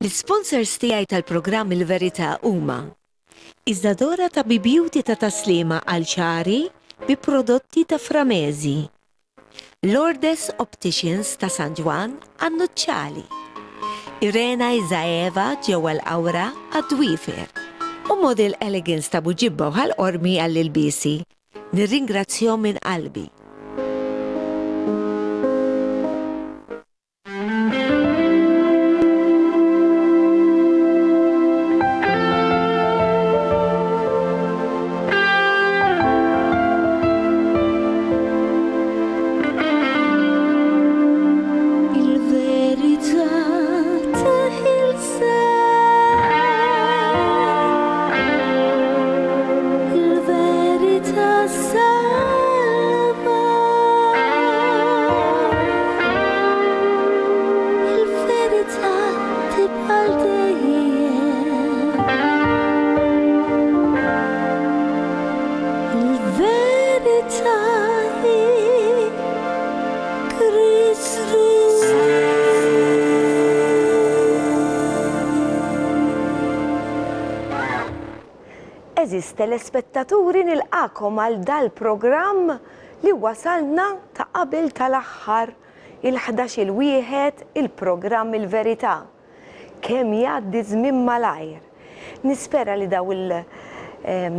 L-isponsors tiegħi tal-programm Il-Verità huma Isadora ta' Bibeauty ta' Taslima għal xagħri bi prodotti ta' Framesi, Lourdes Opticians ta' San Ġwann għan-nuċċali, Irena Isaeva ġewwa l-Qawra għad-dwiefer u Model Elegance ta' Buġibba u Ħal Qormi għall-ilbiesi. Nirringrazzjahom minn qalbi. Għeżież telespettaturi nilqagħkom għal dal-programm li wasalna ta' qabel tal-aħħar il-ħdax-il wieħed il-programm Il-Verità. Kemm jgħaddi ż-żmien malajr. Nispera li daw il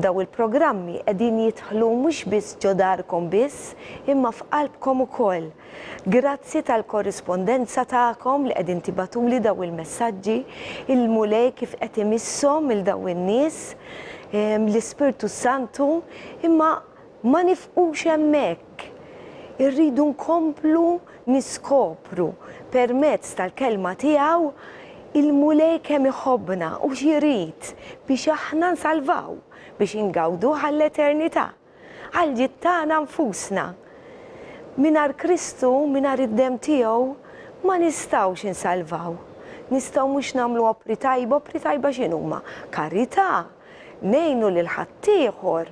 daw il-programmi qegħdin jidħlu mhux biss ġo darkom biss imma f'qalbkom ukoll. Grazzi tal-korrispondenza tagħkom li qegħdin tibagħtuli daw il-messaġġi, il-Mulej kif qed imisshom 'il daw in-nies, l-Ispirtu s-Santu, imma ma nifqux hemmhekk. Irridu nkomplu niskopru permezz tal-Kelma tiegħu il-Mulej kemm iħobbna u x'irid biex aħna nsalvaw, biex ingawduh għall-eternità, għall-ġid tagħna nfusna. Mingħajr Kristu, mingħajr id-demm tiegħu, ma nistgħux insalvaw. Nistgħu mhux nagħmlu opri tajba, opri tajba x'inhuma? Karità, ngħinu lil ħaddieħor,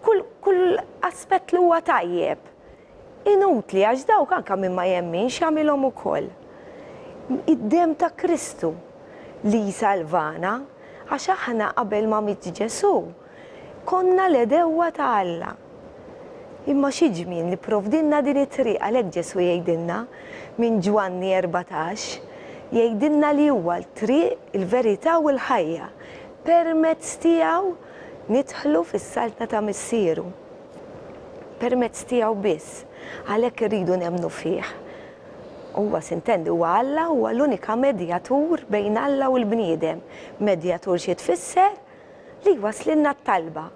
kull, kull aspett li huwa tajjeb. Inutli għax dawk anke min ma jemminx jagħmilhom ukoll. Id-demm ta' Kristu li jsalvana għax aħna qabel ma miet Ġesù konna l-għedewwa ta' Alla. Imma xi ġmiel li pprovdilna din it-triq għalhekk Ġesù jgħidilna minn Ġwanni 14, jgħidilna li huwa l-triq, il-verità u l-ħajja. Permezz tiegħu nidħlu fis-saltna ta' Missieru. Permezz tiegħu biss. Għalhekk irridu nemmnu fih. Huwa sintendi huwa Alla, huwa l-unika medjatur bejn Alla u l-bniedem. Medjatur xi tfisser? Li jwasslilna t-talba.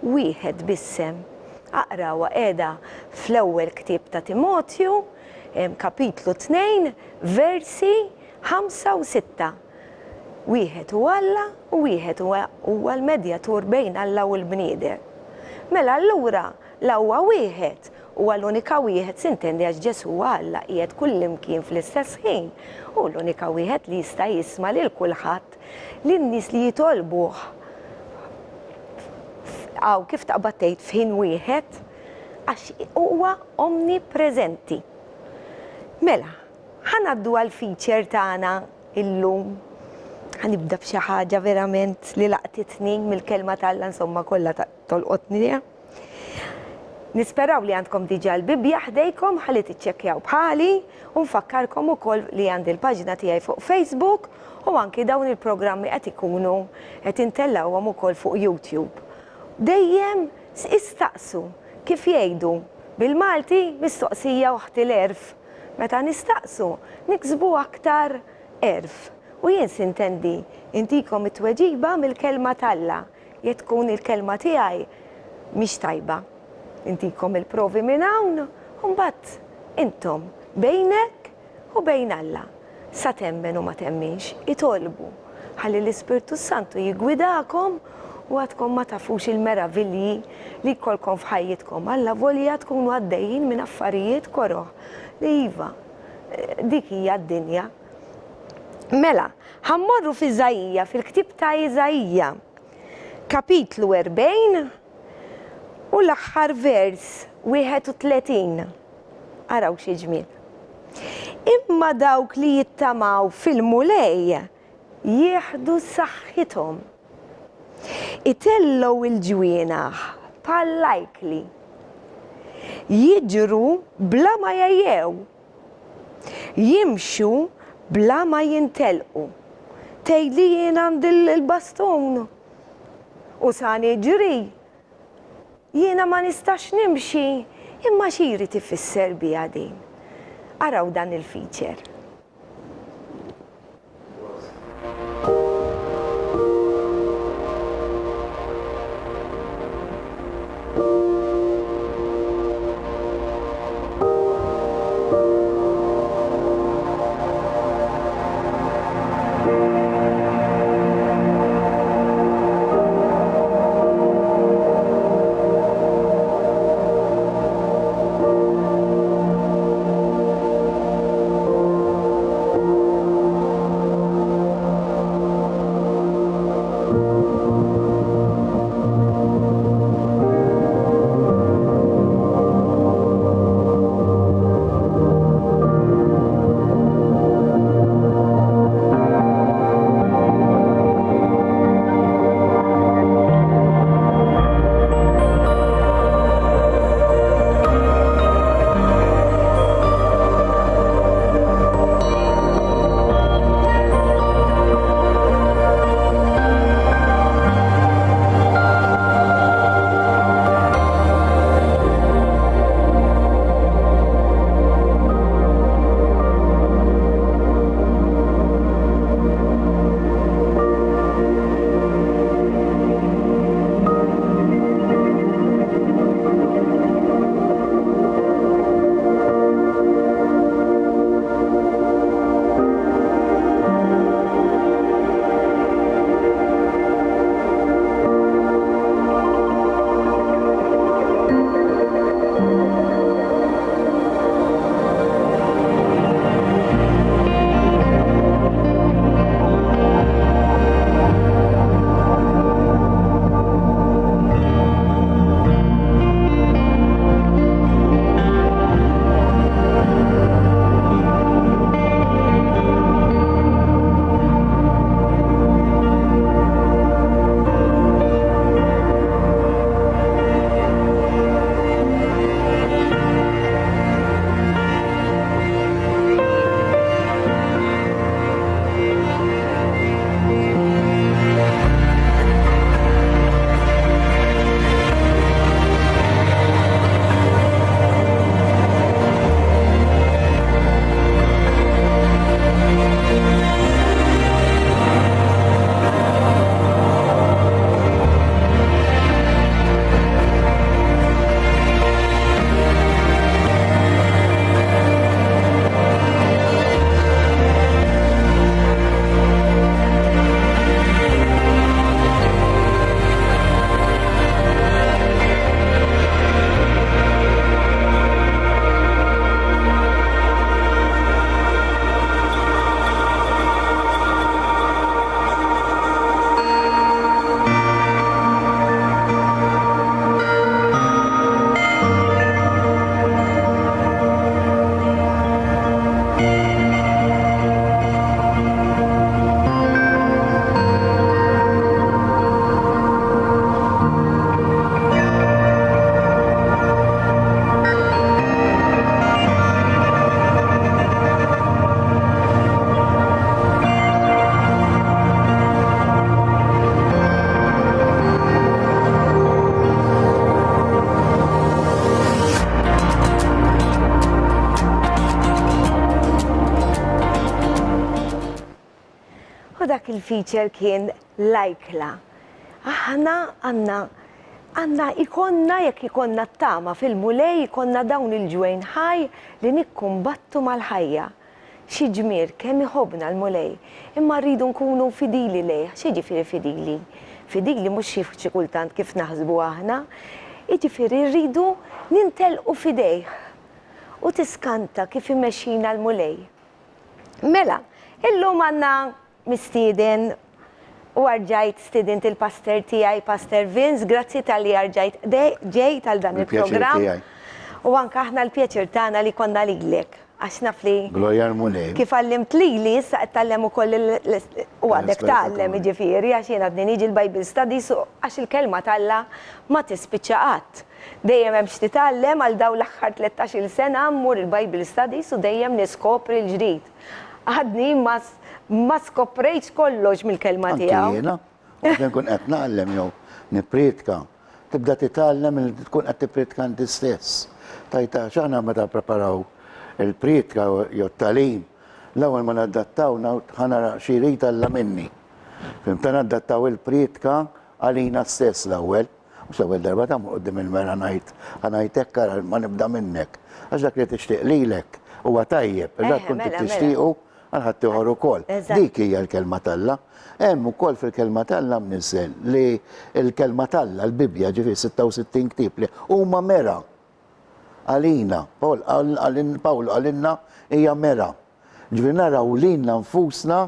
Wieħed biss hemm. Aqrawha qiegħda fl-ewwel ktieb ta' Timotju, kapitlu 2, versi 5 u 6. Wieħed hu Alla u wieħed huwa huwa l-medjatur bejn Alla u l-bniedem. Mela allura la huwa wieħed, huwa l-unika wieħed, sintendi għax Ġesù huwa Alla qiegħed kullimkien fl-istess ħin, hu l-unika wieħed li jista' jisma' lil kulħadd, lin-nies li jitolbuh hawn kif taqbad tgħid f'ħin wieħed għax huwa omnipreżenti. Mela, ħa ngħaddu għall-feature tagħna Illum ħa nibda b'xi ħaġa verament li laqtitni mill-kelma t'Alla insomma kollha tolqotni. Nisperaw li għandkom diġà l-Bibbja ħdejkom ħalli tiċċekkjaw bħali u nfakkarkom ukoll li għandi l-paġna tiegħi fuq Facebook u anki dawn il-programmi qed ikunu qed intellgħuhom ukoll fuq YouTube. Dejjem istaqsu kif jgħidu bil-Malti mistoqsija oħti l-għerf. Meta nistaqsu, niksbu aktar għerf. U jien sintendi, intikom it-tweġiba mill-Kelma t'Alla. Jekk tkun il-kelma tiegħi mhix tajba. Intikom il-provi minn hawn, u mbagħad intom, bejnek u bejn Alla, sa temmen u ma temminx, itolbu ħalli l-Ispirtu s-Santu jiggwidakom u għadkom ma tafux il-meravilji li jkollkom f'ħajjitkom, allavolja tkunu għaddejjin minn affarijiet koroh li iva, dik hija d-dinja. Mela, ħa mmorru f'Iżaija, fil-ktieb ta' Iżaija, kapitlu 40 u l-aħħar vers 31. Araw xi ġmiel. Imma dawk li jittamaw fil-Mulej jieħdu saħħithom. Itellgħu l-ġwienaħ bħall-ajkli. Jiġru bla ma jgħejjew. Jimxu bla ma jintelqu. Tgħidli jien għandi l-bastun u sa niġri. Jiena ma nistax nimxi, imma xi jrid ifisser biha din? Araw dan il-feature. U dak il-feature kien l-ajkla. Aħna għandna għandna ikonna jekk ikonna t-tama fil-Mulej ikonna dawn il-ġwejn ħaj li nikkumbattu mal-ħajja. Xi ġmiel kemm iħobbna l-Mulej! Imma rridu nkunu fidili lejh. X'jiġifieri fidili? Fidili mhux xi xi kultant kif naħsbu aħna. Jiġifieri rridu nintelqu f'idejh. U tiskanta kif imexxina l-Mulej. Mela, illum għandna mistieden u arġajt stidint il-pastor tiegħi, Pastor Vince, grazzi talli arġajt ġejt għal dan il-programm. U anke aħna l-pjaċir tagħna li konna lilek. Għax naf li. Glorja l-Mulej. Kif għallimt lili, issa qed tgħallem ukoll u għadek tgħallem jiġifieri għax jien għadni niġi l-Bible Studies u għax il-kelma t'Alla ma tispiċċa qatt. Dejjem hemm x'titgħallem għal dawn l-aħħar 13-il sena mmur il-Bible Studies u dejjem niskopri l-ġdid. Għadni ma ma skoprejtx kollox mill-kelma tiegħu. Anki jiena, waqt li nkun qed ngħallem jew nipprietka, tibda titgħallem li tkun qed tipprietka inti stess. Tgħid għax aħna meta npreparaw il-prietka jew t-tagħlim, l-ewwel ma nadattaw ħa nara xi jrid Alla minni. Fhimt? Nadattaw il-prietka għalina stess l-ewwel. Mhux l-ewwel darba ta' mmur quddiem il-mera ngħid, ħa ngħid hekk ara ma nibda minnek. Għax dak li tixtieq lilek huwa tajjeb, iżda tkun trid tixtiequ għal ħaddieħor ukoll. Dik hija l-kelma t'Alla. Hemm ukoll fil-kelma t'Alla mniżżel li l-kelma t'Alla, l-Bibbja, ġifieri 66 ktieb li huma mera għalina. Pawl Pawlu qalilna hija mera. Ġifieri naraw lilna nfusna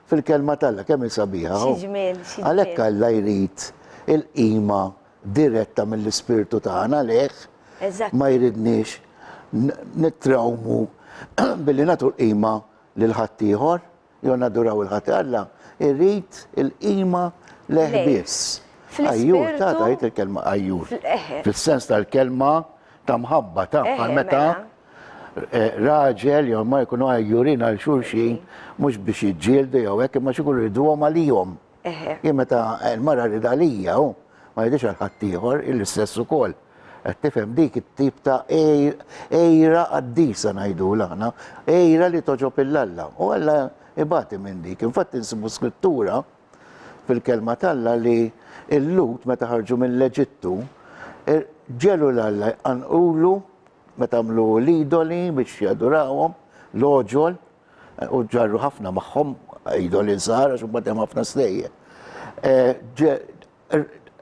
fil-kelma t'Alla, kemm hi sabiħa. Xi ġmiel, xi ġmiel. Għalhekk Alla jrid il-qima diretta mill-ispirtu tagħna lejh. Ma jridniex nittrawmu billi nagħtu l-qima lil ħaddieħor jew naduraw il ħadd. Alla jrid il-qima lejh biss. Għajjur ta' tgħid il-kelma għajjur. Fis-sens tal-kelma ta' mħabba ta' bħal meta raġel jew ma jkunu għajjurin għal xulxin mhux biex jiġġieldu jew hekk imma xi jkunu jriduhom għalihom. Jien meta l-mara rrid għalija hu, ma jridx għal ħaddieħor, l-istess ukoll. Qed tifhem dik it-tip ta' għira qaddisa ngħidulha aħna, għira li togħġob 'il Alla. U Alla ibati minn dik. Infatti nsibu skrittura fil-kelma t'Alla li l-Lhud meta ħarġu mill-Eġittu ġegħlu 'l Alla jqanqulu meta għamlu l-idoli biex jadurawhom, l-għoġol, U ġarru ħafna magħhom idoli żgħar għax imbagħad hemm ħafna stejjer.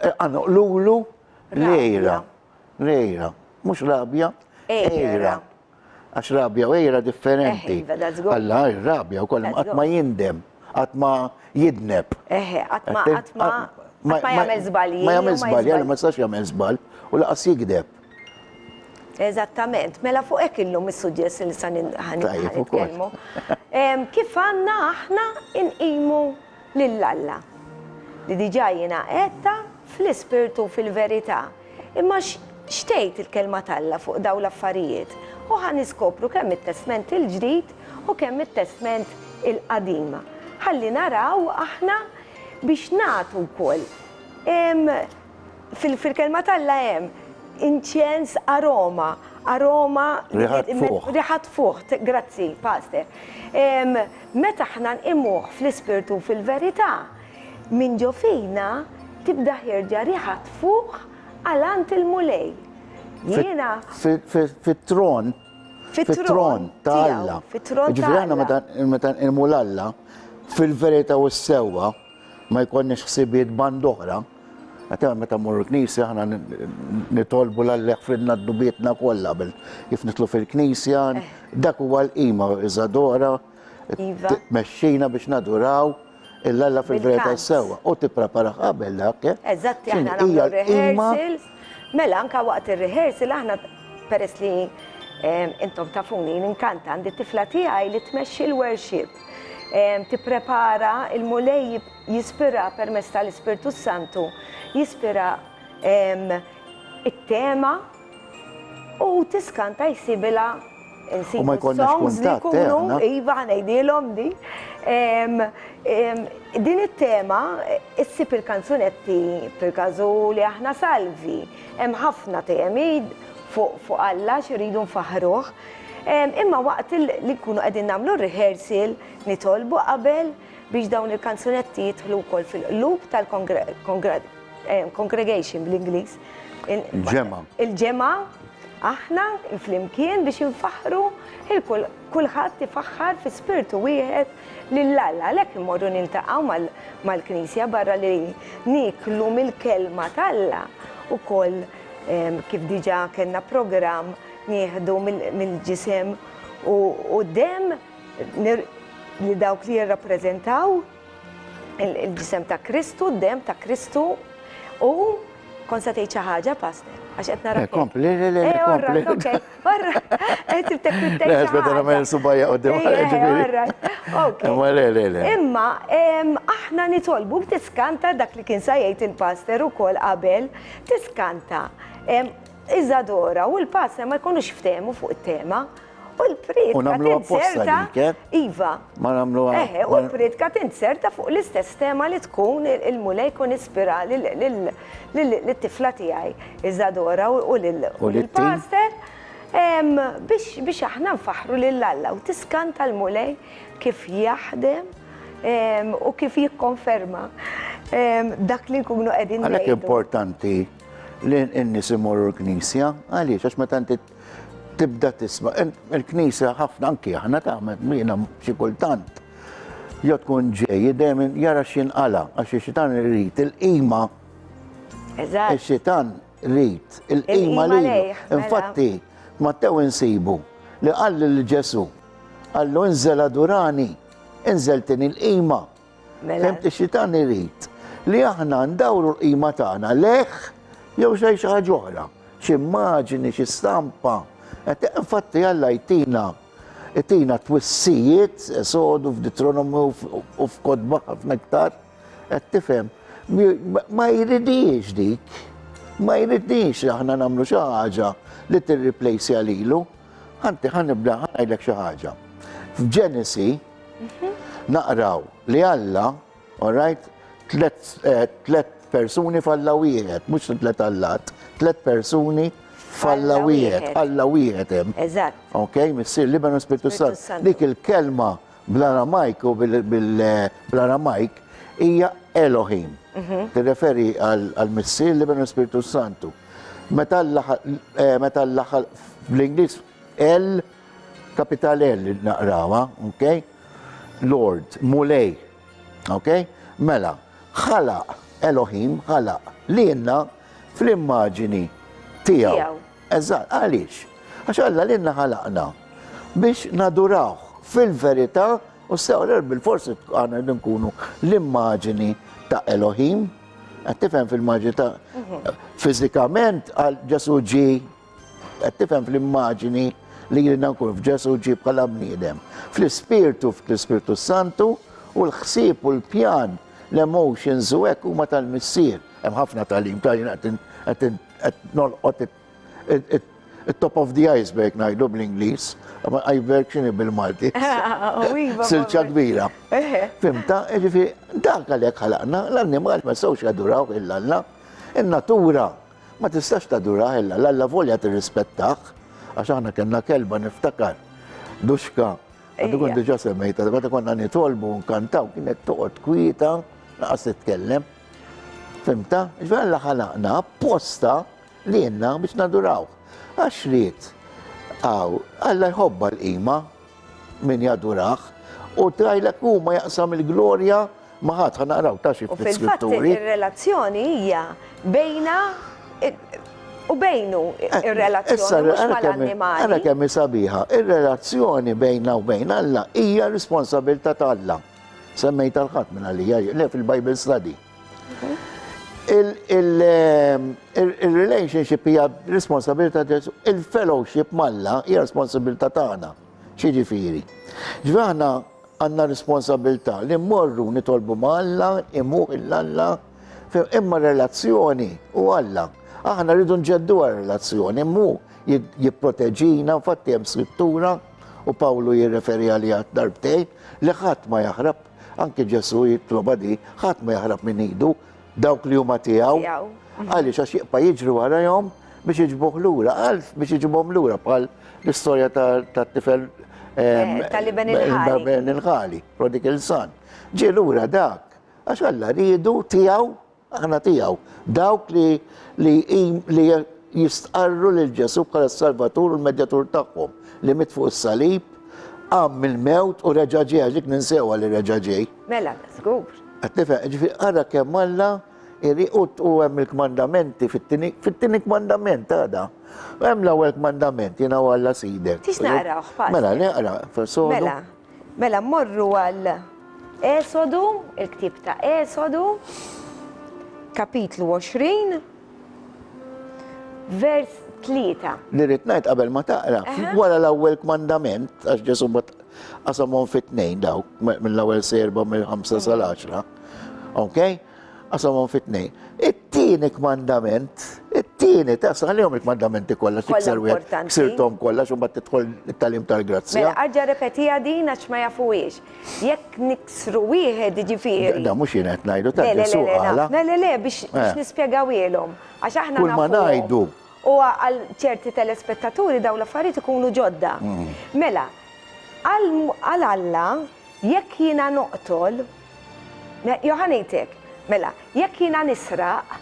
Għanoqlulu l-għira. L-għira. Mhux rabja, għira. Għax rabja u għira differenti. Iva, Alla rabja wkoll qatt ma jindem, qatt ma jidneb. Eħe, qatt ma qatt ma jagħmel żbalji. Ma jagħmel żbalji, ma jistax jagħmel żball u laqas jigdeb. Eżattament, mela fuq hekk illum is-suġġett li sa nitkellmu. Kif għandna aħna inqimu lil Alla? Li diġà jiena għedtha fl-ispirtu u fil-verità. Imma x'tgħid il-kelma t'Alla fuq dawn l-affarijiet? U ħa niskopru kemm it-Testment il-Ġdid u kemm it-Testment il-Qadim. Ħalli naraw aħna biex nagħtu wkoll Fil-kelma t'Alla hemm inċens aroma, aroma Riħa tfuħ. Riħa tfuħ, grazzi, Pastor. Meta aħna nqimuh fl-ispirtu u fil-verità, minn ġo fina tibda ħierġa riħa tfuħ għal għand il-Mulej. Jiena. Fit-tron. Fit-tron ta' Alla. Fit-tron ta' Alla. Ġifieri aħna meta nqimu 'l Alla fil-verità u s-sewwa, ma jkollniex ħsibijiet band'oħra. Għatema meta mmorru l-knisja aħna nitolbu 'l Alla jaħfrilna dnubietna kollha qabel kif nidħlu fil-knisja, dak huwa l-qima Iżadora Iva. tmexxina biex naduraw 'il Alla fil-verità Bil-kant. sewwa u tippreparah qabel dak. eh? Eżatti, X'inhi aħna nagħmlu hija l-qima rehearsals. Mela anka waqt ir-rehearsal aħna peress li eh, intom tafuni ninkanta għandi t-tifla tiegħi li tmexxi l-worship. Tipprepara, il-Mulej jispira permezz tal-Ispirtu s-Santu, jispira it-tema u tiskanta jsibilha U ma jkollniex kuntatt, eh, aħna. Iva, ħa ngħidilhom di. Din it-tema issib il-kanzunetti per każu li aħna salvi. Hemm ħafna temi fuq Alla x'iridu nfaħħruh. Imma waqt li nkunu qegħdin nagħmlu r-rehearsal nitolbu qabel biex dawn il-kanzunetti jidħlu wkoll fil-qlub tal-congregation bl-Ingliż. Il-ġemgħa. Il-ġemgħa aħna flimkien biex infaħħru kulħadd ifaħħar fi spirtu wieħed lil Alla. Għalhekk immorru niltaqgħu mal-Knisja barra li nieklu mill-kelma t'Alla ukoll kif diġà kellna programm Nieħdu mill-ġisem u d-demm li dawk li jirrappreżentaw il-ġisem ta' Kristu, d-demm ta' Kristu u. Kont se tgħid xi ħaġa, Pastor? Għax qed nara. Eh, kompli, le, le, le, kompli. Ok, qed tibtek tgħid. Le, meta nagħmel subajja qudiem. Ok. Imma le, le, le. Imma aħna nitolbu tiskanta dak li kien sa jgħid il-pastor ukoll qabel, tiskanta. Iżadora u l-pastor ma jkunux ftehmu fuq it-tema. U l-priedka U nagħmluha apposta tinzerta. dik, eh? Iva. Ma nagħmluha. Eħe, u l-priedka tinzerta fuq l-istess tema li tkun il-Mulej jkun ispira lit-tifla tiegħi, Iżadora, u lill-pastor biex aħna nfaħħru lil Alla u tiskanta l-Mulej kif jaħdem u kif jikkonferma dak li nkunu qegħdin Għalhekk importanti li n-nies imorru l-knisja, għaliex għax meta inti tibda tisma' il-knisja ħafna anki aħna tagħmel jiena xi kultant jew tkun ġej dejjem jara x'inqala għax ix-xitan irid il-qima. Eżatt. Ix-xitan irid il-qima lilu. Mela. Infatti, Mattew insibu li qal lil Ġesu, qallu inżel adurani, inżel tini l-qima. Mela. Fhimt ix-xitan irid li aħna ndawru l-qima tagħna lejh jew xejn xi ħaġa oħra, xi immaġini, xi stampa. Infatti Alla jtina jtina twissijiet sodu f'Deuteronomy u f'kotba ħafna iktar, qed tifhem. Ma jridix dik, ma jridix li aħna nagħmlu xi ħaġa li tirriplejsja lilu. Ħanti ħa nibda ħa ngħidlek xi ħaġa. F'Ġenesi naqraw li Alla, all right, tlet, eh, tlet persuni f'Alla wieħed, mhux tlet allat, tlet persuni f'Alla wieħed, Alla wieħed hemm. Eżatt. Ok, Missier, l-Iben u Spiritu Sant. Dik il-kelma bl-Aramajk u bl-Aramajk hija Elohim. Mhm. Tirreferi għal-Missier, l-Iben u Spiritu Santu. Meta Alla eh, bl-Ingliż L kapital L naqrawha, ok? Lord, Mulej, ok? Mela, ħalaq Elohim, ħalaq lilna fl-immaġini tiegħu. Eżatt, għaliex? Għax Alla lilna ħalaqna biex nadurawh fil-verità u sew bil-forsi għandna nkunu l-immaġini ta' Elohim, qed tifhem fil-maġini ta' mhm. fiżikament għal Ġesu ġie Qed tifhem fl-immaġini li jridna nkun f'Ġesù ġie bħala bniedem. Fl-ispirtu fl-Ispirtu Santu u l-ħsieb u l-pjan l-emotions u hekk huma tal-Missier. Hemm ħafna tagħlim ta' jien qed nolqot it-top of the iceberg ngħidu bl-Ingliż, imma iceberg x'inhi bil-Malti? Iva, Silġa kbira. Fimta, jiġifieri dak għalhekk ħalaqna, l-annimal ma jistgħux jaduraw il-Alla. In-natura Ma tistax tadurah illa l-Alla volja tirrispettah, għax aħna kellna kelba niftakar, Duxka, għadu kont diġà semmejtha, meta konna nitolbu u nkantaw kienet toqgħod kwieta, lanqas titkellem. Fimta? Ġifieri Alla ħalaqna apposta lilna biex nadurawh. Għax ried għaw, Alla jħobbha l-qima, min jadurah, u trajlek hu ma jaqsam il-glorja ma' ħadd, ħa naqraw ta' xi ftit skritturi. U fil-fatt ir-relazzjoni hija bejna u bejnu ir-relazzjoni mhux mal-annimali. Ara kemm hi sabiħa, ir-relazzjoni bejna u bejn Alla hija responsabilità ta' Alla. Semmejtha l-Ħadd minn għalija, le fil-Bible study. Il-relationship hija responsabilità ta' Ġesù, il-fellowship m'Alla hija responsabilità tagħna. X'jiġifieri? Ġifieri aħna għandna responsabilità li mmorru nitolbu ma' Alla, imuh il Alla, imma relazzjoni u Alla. Aħna rridu nġedduha relazzjoni, imma hu jipproteġina, infatti hemm skrittura u Pawlu jirreferi għaliha darbtejn li ħadd ma jaħrab, anke Ġesù jitlobha di, ħadd ma jaħrab minn idu, Dawk li huma tiegħu. Għaliex għax jibqa' jiġri warajhom biex iġbuh lura, għalf biex iġibhom lura bħal l-istorja tat-tifel eh, tal-iben il-ħali. il-ħali, prodigal son. Ġie lura dak, għax Alla riedu tiegħu, aħna tiegħu. Dawk li li li jistqarru lil Ġesù bħala s-Salvatur u l-Medjatur tagħhom li miet fuq is-salib, qam mill-mewt u reġa' ġej, għax dik ninsewha li reġa' ġej. Mela, żgur. Qed tifhem, jiġifieri ara kemm Alla jrid u hemm il-kmandamenti fit-tieni fit-tieni kmandament għada. Hemm l-ewwel kmandament jiena u Alla sidek. Tix naqrawh, Pastor? Mela, neqra, sodu. Mela, mela mmorru għal Esodu, il-ktieb ta' Esodu, kapitlu 20. vers 3. Li rrid ngħid qabel ma taqra, wara l-ewwel kmandament, għax Ġesù mbagħad qasamhom fi tnejn dawk, mill-ewwel serba mill-ħamsa sal-għaxra. Ok? Qasamhom fi tnejn. It-tieni kmandament, it-tieni, ta' saħlihom il-kmandamenti kollha, tikser wieħed, ksirthom kollha, xi mbagħad tidħol it-tagħlim tal-grazzja. Mela arġa' repetiha din għax ma jafuhiex. Jekk niksru wieħed jiġifieri. Da mhux jien qed ngħidu ta' Ġesù qala. Le le le biex eh. nispjegawhielhom. Għax aħna Kull ma ngħidu. U għal ċerti telespettaturi dawn l-affarijiet ikunu ġodda. Mm. Mela, għal Alla jekk jiena noqtol, jew ħa ngħid hekk, mela, jekk jiena nisraq,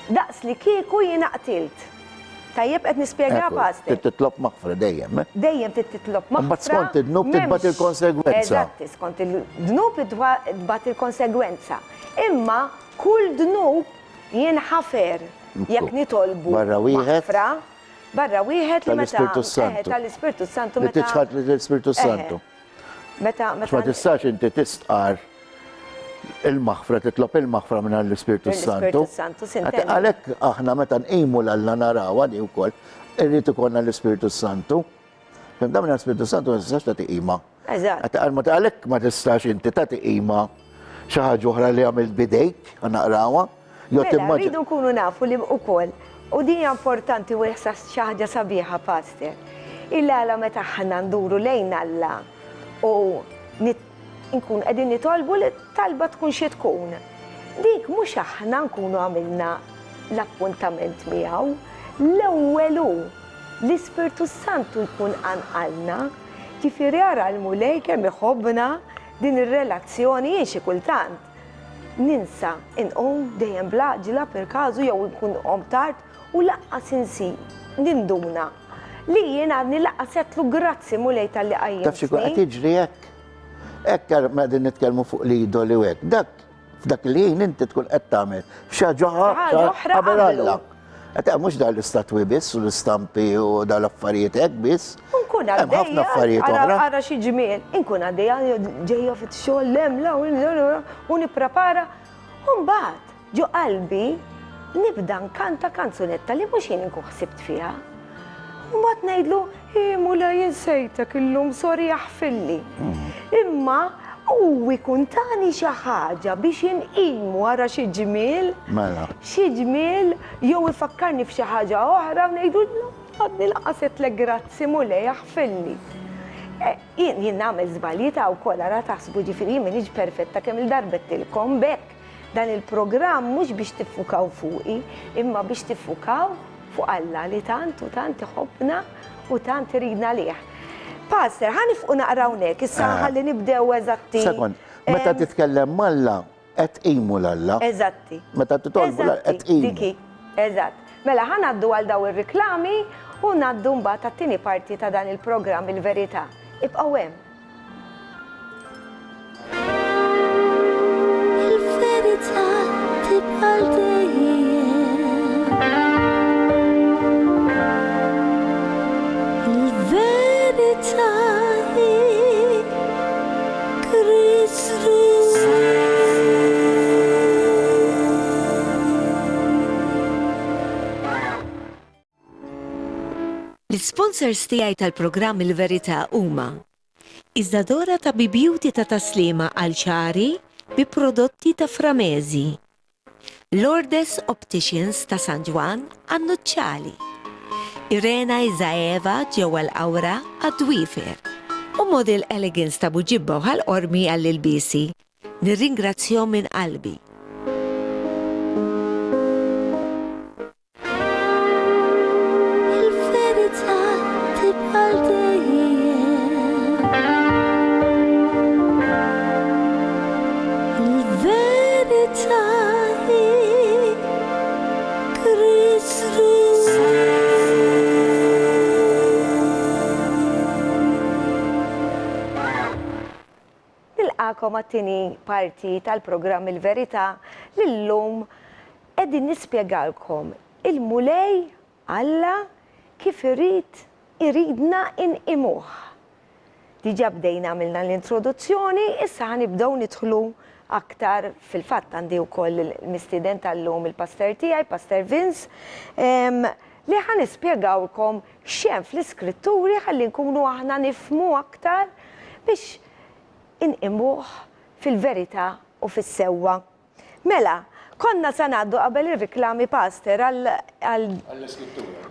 daqs li kieku jiena qtilt. Tajjeb qed nispjega pastor? Trid titlob maħfra dejjem. Eh? Dejjem trid titlob maħfra. Mbagħad skont id-dnub titbat il-konsegwenza. Eżatt, skont il-dnub tbat il-konsegwenza. Imma kull dnub jinħafer jekk nitolbu Barra wieħed. maħfra. Barra wieħed li meta. Tal-Ispirtu Santu. Tal-Ispirtu Santu meta. Li tiċħad l-Ispirtu Santu. Meta, meta. Ma tistax inti tistqar il-maħfra, titlob il-maħfra minn l-Ispirtu Santu. Santu, sintendi. Għalhekk aħna meta nqimu l-Alla narawha di wkoll, irrid ikollna l-Ispirtu Santu. Fim da minn l-Ispirtu Santu ma tistax tagħti qima. Eżatt. Għalhekk ma tistax inti tagħti qima xi ħaġa oħra li għamilt bidejk, naqrawha. Jew mela, timmaġina. Rridu nkunu nafu li wkoll, u din hija importanti u xi ħaġa sabiħa, Pastor, il-għala meta aħna nduru lejn Alla u nkun qegħdin nitolbu li talba tkun xi tkun. Dik mhux aħna nkunu għamilna l-appuntament miegħu, l-ewwel hu l-Ispirtu Santu jkun qanqalna. Ġifieri ara l-Mulej kemm iħobbna din ir-relazzjoni jien xi kultant Ninsa inqum dejjem bl-għaġla per każu jew inkun qomt tard u lanqas insib ninduna li jien għadni lanqas għedtlu grazzi Mulej talli qajjimtni. Taf x'ikun qed jiġri hekk? Hekk meta qegħdin nitkellmu fuq l-idoli u hekk. Dak f'dak il-ħin inti tkun qed tagħmel xi ħaġa oħra qabel Alla. Qed mhux dan l-istatwi biss u l-istampi u dan l-affarijiet hekk biss. Nkun għaddejja. Hemm ħafna affarijiet oħra. Ara xi ġmiel. Inkun għaddejja ġejja fit-xogħol hemm la u nipprepara. U mbagħad ġo qalbi nibda nkanta kanzunetta li mhux jien inkun ħsibt fiha. U mbagħad ngħidlu, hi Mulej insejtek illum sorry aħfilli. Mm. Imma u jkun tani xi ħaġa biex inqimu ara xi ġmiel. Mela. Xi ġmiel jew ifakkarni f'xi ħaġa oħra u ngħidu għadni lanqas għedtlek grazzi Mulej aħfilli. Eh, jien jien nagħmel żbalji ta' wkoll ara taħsbu ġifieri jien m'iniex perfetta kemm il-darba għedtilkom b'hekk dan il-programm mhux biex tiffukaw fuqi imma biex tiffukaw fuq Alla li tant u tant iħobbna u tant iridna lih. Pastor, ħa nifqu naqra hawnhekk issa eh. ħalli nibdew eżatti. Sekond, meta titkellem m'Alla qed tqimu 'l Alla. Eżatti. Meta titolbu 'l qed tqimu. Diki, eżatt. Mela ħa ngħaddu għal daw ir-riklami u ngħaddu mbagħad għat-tieni parti ta' dan il-programm il-verità. Ibqgħu hemm. Il-verità tibqa' dejjem. Il-verità hi Kristu. L-isponsors tiegħi tal-programm Il-Verità huma Isadora ta' Bibeauty ta' Taslima għal xagħri bi prodotti ta' Framesi. Lourdes Opticians ta' San Ġwann għan-nuċċali. Irena Isaeva ġewwa l-Qawra għad-dwiefer. U Model Elegance ta' Buġibba u Ħal Qormi għall-ilbiesi. Nirringrazzjahom minn qalbi. Il-verità tibqa' dejjem. Il-verità hi Kristu. Nilqagħkom għat-tieni parti tal-programm Il-Verità li llum qegħdin nispjegalkom il-Mulej Alla kif irid iridna inqimuh. Diġà bdejna għamilna l-introduzzjoni, issa ħa nibdew nidħlu aktar fil-fatt għandi wkoll il-mistieden tal-lum il-pastor tiegħi, Pastor Vince. li ħa nispjegawlkom x'hemm fl-Iskritturi ħalli nkunu aħna nifhmu aktar biex inqimuh fil-verità u fis-sewwa. Mela, konna sa ngħaddu qabel ir-riklami Pastor għal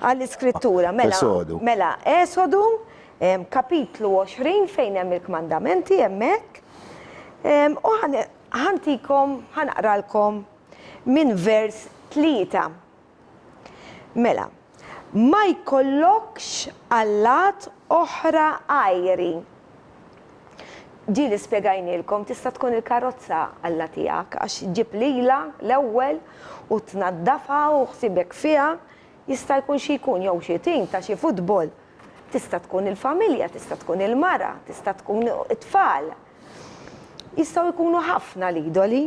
għall-Iskrittura. Mela, Esodu. mela, Esodu, kapitlu 20 fejn hemm il-kmandamenti hemmhekk. U ħantikom, ħanaqralkom minn vers 3. Mela, ma jkollokx allat oħra għajri. Ġieli spjegajnielkom tista' tkun il-karozza alla tiegħek għax ġġib lilha l-ewwel u tnaddafha u ħsiebek fiha, jista' jkun xi jkun jew xi tim ta' xi futbol. Tista' tkun il-familja, tista' tkun il-mara, tista' tkun it-tfal. Jistgħu jkunu ħafna l-idoli.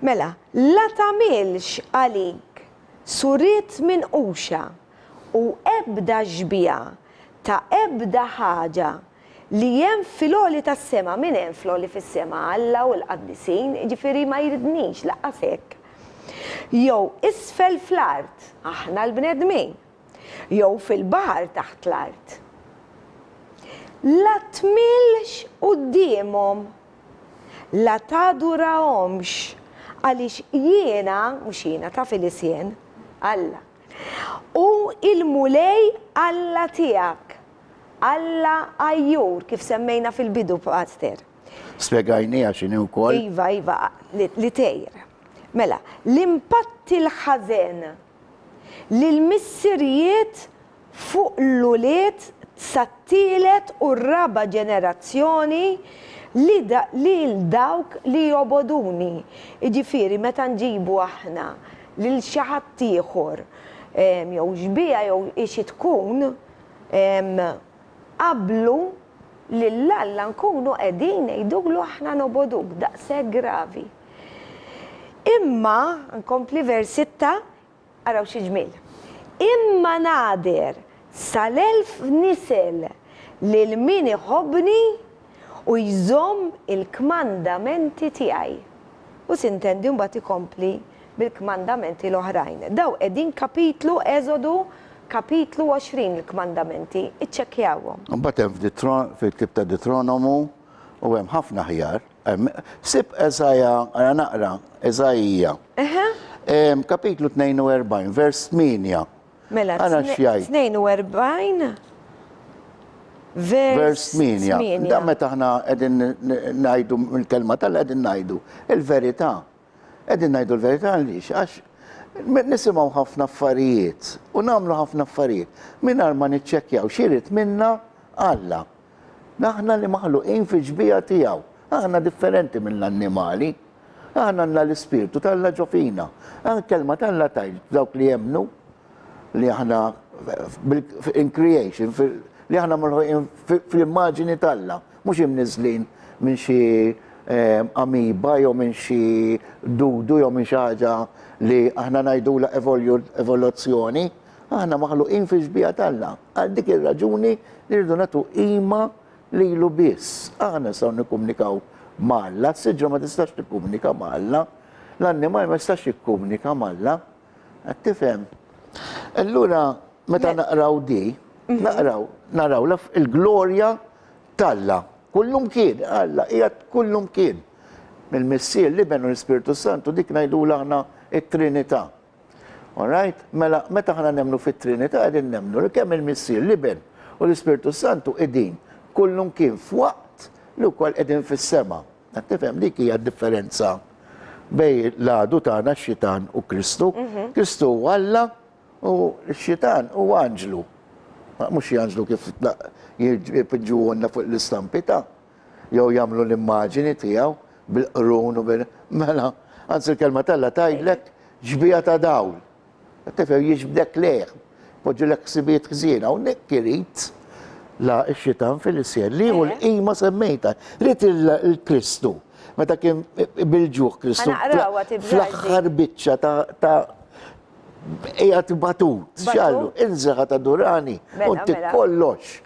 Mela, la tagħmilx għalik suriet minquxa u ebda xbieha ta' ebda ħaġa li hemm fil-għoli tas-sema, min hemm fl-għoli fis-sema? Alla u l-qaddisin, jiġifieri ma jridnix lanqas hekk. Jew isfel fl-art, aħna l-bnedmin. Jew fil-baħar taħt l-art. La tmilx quddiemhom, la tadurahomx, għaliex jiena, mhux jiena, taf il-isien, Alla, hu l-Mulej Alla tiegħek, Alla għajjur, kif semmejna fil-bidu, Pastor. Spjegajniha x'inhi wkoll. Iva, iva, li tgħir. Mela, l-impatti l-ħażen lill-missirijiet fuq l-ulied sat-tielet u r-raba' ġenerazzjoni li lil dawk li jobogħduni. Jiġifieri meta nġibu aħna lil xi ħadd ieħor jew xbieha jew hi xi tkun qablu lil Alla nkunu qegħdin ngħidulu aħna nobogħduk, daqshekk gravi. Imma, nkompli vers sitta, araw xi ġmiel. Imma nagħder sal-elf nisel lil min iħobbni u jżomm il-kmandamenti tiegħi. U sintendi mbagħad ikompli bil-kmandamenti l-oħrajn. Daw qegħdin kapitlu Eżodu kapitlu 20 il-kmandamenti, iċċekkjawhom. Imbagħad hemm fil-ktieb ta' Deuteronomu u hemm ħafna aħjar. Sib Eżaja, ara naqra, Eżaija. Kapitlu 42, vers 8. Mela, Ara x'jgħid. 42, vers Vers 8. Dan meta aħna qegħdin ngħidu mill-kelma tal qegħdin ngħidu il-verità. Qegħdin ngħidu l-verità għaliex? Għax nisimgħu ħafna affarijiet u nagħmlu ħafna affarijiet mingħajr ma niċċekkjaw x'irid minna Alla. Aħna li maħluqin fix-xbieha tiegħu. Aħna differenti mill-annimali. Aħna għandna l-Ispirtu t'Alla ġo fina. Il-kelma t'Alla tgħid dawk li jemmnu li aħna in creation, li aħna maħluqin fl-immaġini t'Alla, mhux imniżżlin minn xi eh, amiba jew minn xi dudu jew minn xi ħaġa li aħna ngħidulha evoluzzjoni. Aħna maħluqin fix-xbieha t'Alla. Għal dik ir-raġuni li rridu nagħtu qima lilu biss. Aħna nistgħu nikkumnikaw ma' Alla, s-siġra ma tistax tikkumnika ma' Alla, l-annimal ma jistax jikkumnika ma' Alla. Qed tifhem? Allura meta naqraw di, naqraw, naraw il-glorja t'Alla. Kullumkien, Alla qiegħed kullumkien. Mill-Missier, l-Iben u l-Ispirtu Santu dik ngħidulha aħna t-Trinità. All right? Mela, meta aħna nemmnu fit-Trinità qegħdin nemmnu li kemm il-Missier, l-Iben u l-Ispirtu Santu qegħdin kullumkien f'waqt li wkoll qegħdin fis-sema. Qed tifhem dik hija d-differenza bejn l-għadu tagħna x-xitan u Kristu. Mhm. Kristu huwa Alla u x-xitan huwa anġlu. Mhux xi anġlu kif jipinġuhulna fuq l-istampi ta' jew jagħmlu l-immaġini tiegħu bil-qrun u bil mela, anzi l-kelma t'Alla tgħidlek xbieha ta' dawl. Tifhem jiġbdek lejh, poġġilek ħsibijiet ħżiena hawnhekk irid la x-xitan fil-isjen li hu l-qima semmejta. Rid il-Kristu meta kien bil-ġuħ Kristu fl-aħħar biċċa ta' qiegħed batut. X'għallu, inżel ħa tadurani u ntik kollox.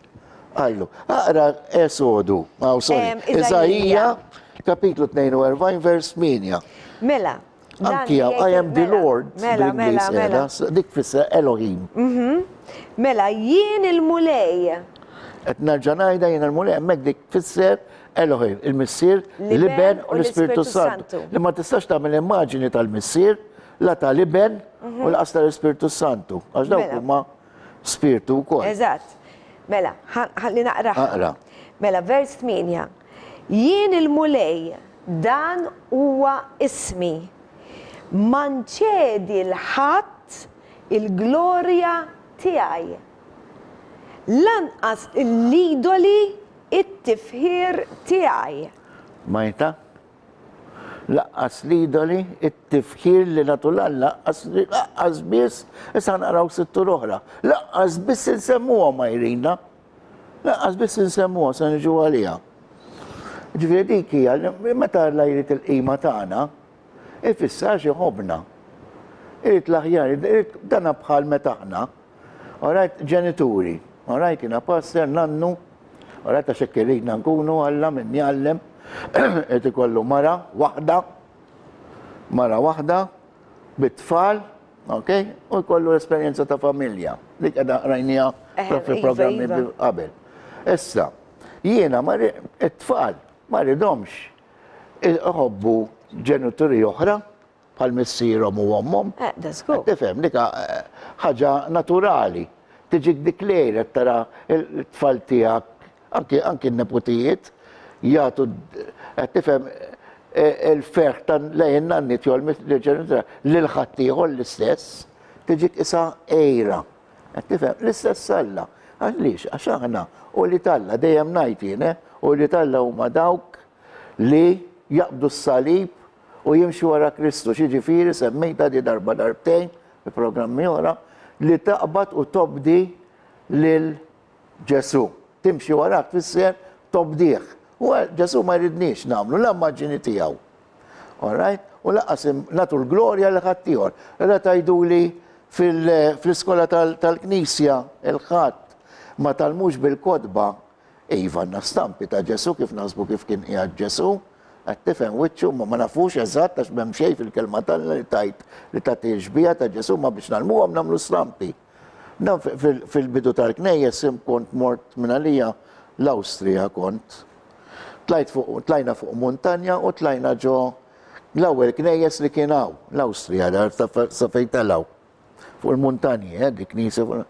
Qallu, aqra Esodu, oh, sorry, Iżaija, kapitlu 42, vers 8. Mela. Anki hawn, I am the Lord mela, bl-Ingliż mela, mela. qiegħda, dik tfisser Elohim. Mela, jien il-Mulej. Qed nerġa' ngħidha jien il-Mulej hemmhekk dik tfisser Elohim, il-Missier, l-Iben u l-Ispirtu Santu. Li ma tistax tagħmel immaġini tal-Missier, la tal-Iben u lanqas tal-Ispirtu Santu, għax dawk Mela. huma spirtu wkoll. Eżatt. Mela, ħalli naqraha. Aqra. Mela, vers 8. Jien il-Mulej, dan huwa ismi. Ma nċedi 'l ħadd il-glorja tiegħi. Lanqas lill-idoli t-tifħir tiegħi. Majta? Laqqas l-idoli, it-tifħir li nagħtu 'l Alla, laqqas, laqqas biss, issa naqraw sittur oħra, laqqas biss insemmuhom ma jrina. Laqqas biss insemmuha se niġu għaliha. Ġifieri dik hija li meta Alla jrid il-qima tagħna, ifisser għax iħobbna. Irid l-aħjar, irid dana bħal meta aħna, alright, ġenituri, alright, jiena pastor, nannu, alright, għax hekk iridna nkunu Alla min jgħallem, irid ikollu mara waħda, mara waħda, bit-tfal, ok, u jkollu esperjenza ta' familja. Dik qiegħda rajniha fi iva, programmi iva. qabel. Issa, jiena it-tfal ma rridhomx iħobbu ġenituri oħra bħal missierhom u ommhom. Eh, da żgur. Tifhem, dik eh, ħaġa naturali. Tiġik dik lejra tara il-tfal tiegħek, anki anki n-neputijiet, jagħtu qed tifhem eh, il-ferħ ta' lejn nannit jew l-ġenituri lil ħaddieħor l-istess, tiġik isa għejra. Qed tifhem? L-istess Alla. Għaliex? Għax aħna u li talla dejjem ngħid jien, eh, u li talla huma dawk li jaqbdu s-salib u jimxu wara Kristu, x'jiġifieri semmejtha di darba darbtejn fi programmi oħra, li taqbad u tobdi lil Ġesù. Timxi warah tfisser tobdih. U Ġesù ma jridniex nagħmlu la immaġini tiegħu. All right? U lanqas nagħtu l-glorja lil ħaddieħor. Allura tgħiduli fl-iskola tal-Knisja il-Ħadd ma tgħallmux bil-kotba Iva għandna stampi ta' Ġesù kif naħsbu kif kien qiegħed Ġesù, qed tifhem wiċċu, imma ma nafux eżatt għax m'hemm xejn fil-Kelma t'Alla li tgħid li tagħti x-xbieha ta' Ġesù, imma biex ngħallmuhom nagħmlu stampi. Dan fil-bidu tal-knejjes kont mort minn għalija l-Awstrija kont. Tlajt fuq, tlajna fuq muntanja u tlajna ġo l-ewwel knejjes li kien hawn, l-Awstrija, sa fejn telgħu. Fuq il-muntanji, eh, dik knisja fuq.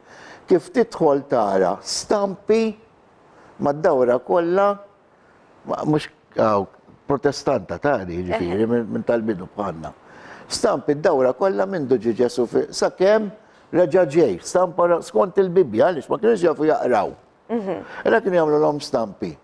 Kif tidħol tara stampi mad-dawra kollha, mhux protestanta ta' di, ġifieri, minn tal-bidu bħalna. Stampi d-dawra kollha minn ġie Ġesu sakemm reġa' ġej, stampa skont il-Bibbja, għaliex ma kienux jafu jaqraw. Illa kienu jagħmlu l-om stampi.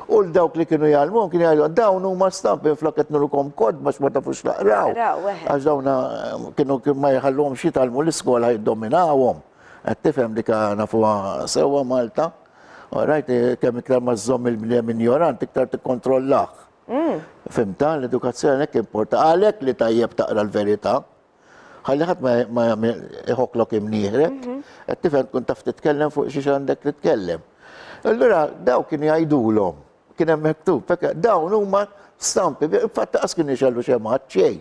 U l-dawk li kienu jgħallmuhom kienu jgħidu dawn huma stampi flok qed nurukom kotba għax ma tafux taqraw. Għax dawn eh, kienu ma jħalluhomx jitgħallmu l-iskola jiddominawhom. Qed tifhem dik nafuha sewwa Malta. Rajt eh, kemm iktar ma żżomm il-bniedem injorant iktar tikkontrollah. Mm. Fimta l-edukazzjoni hekk importa. Għalhekk li tajjeb taqra l-verità. Ħalli ħadd ma jagħmel iħoklok imnieħrek, mhm. qed tifhem tkun taf titkellem fuq xi għandek titkellem. Allura daw kienu jgħidulhom, kien hemm miktub, dawn huma stampi, infatti qas kienu jxellu xemgħat xejn.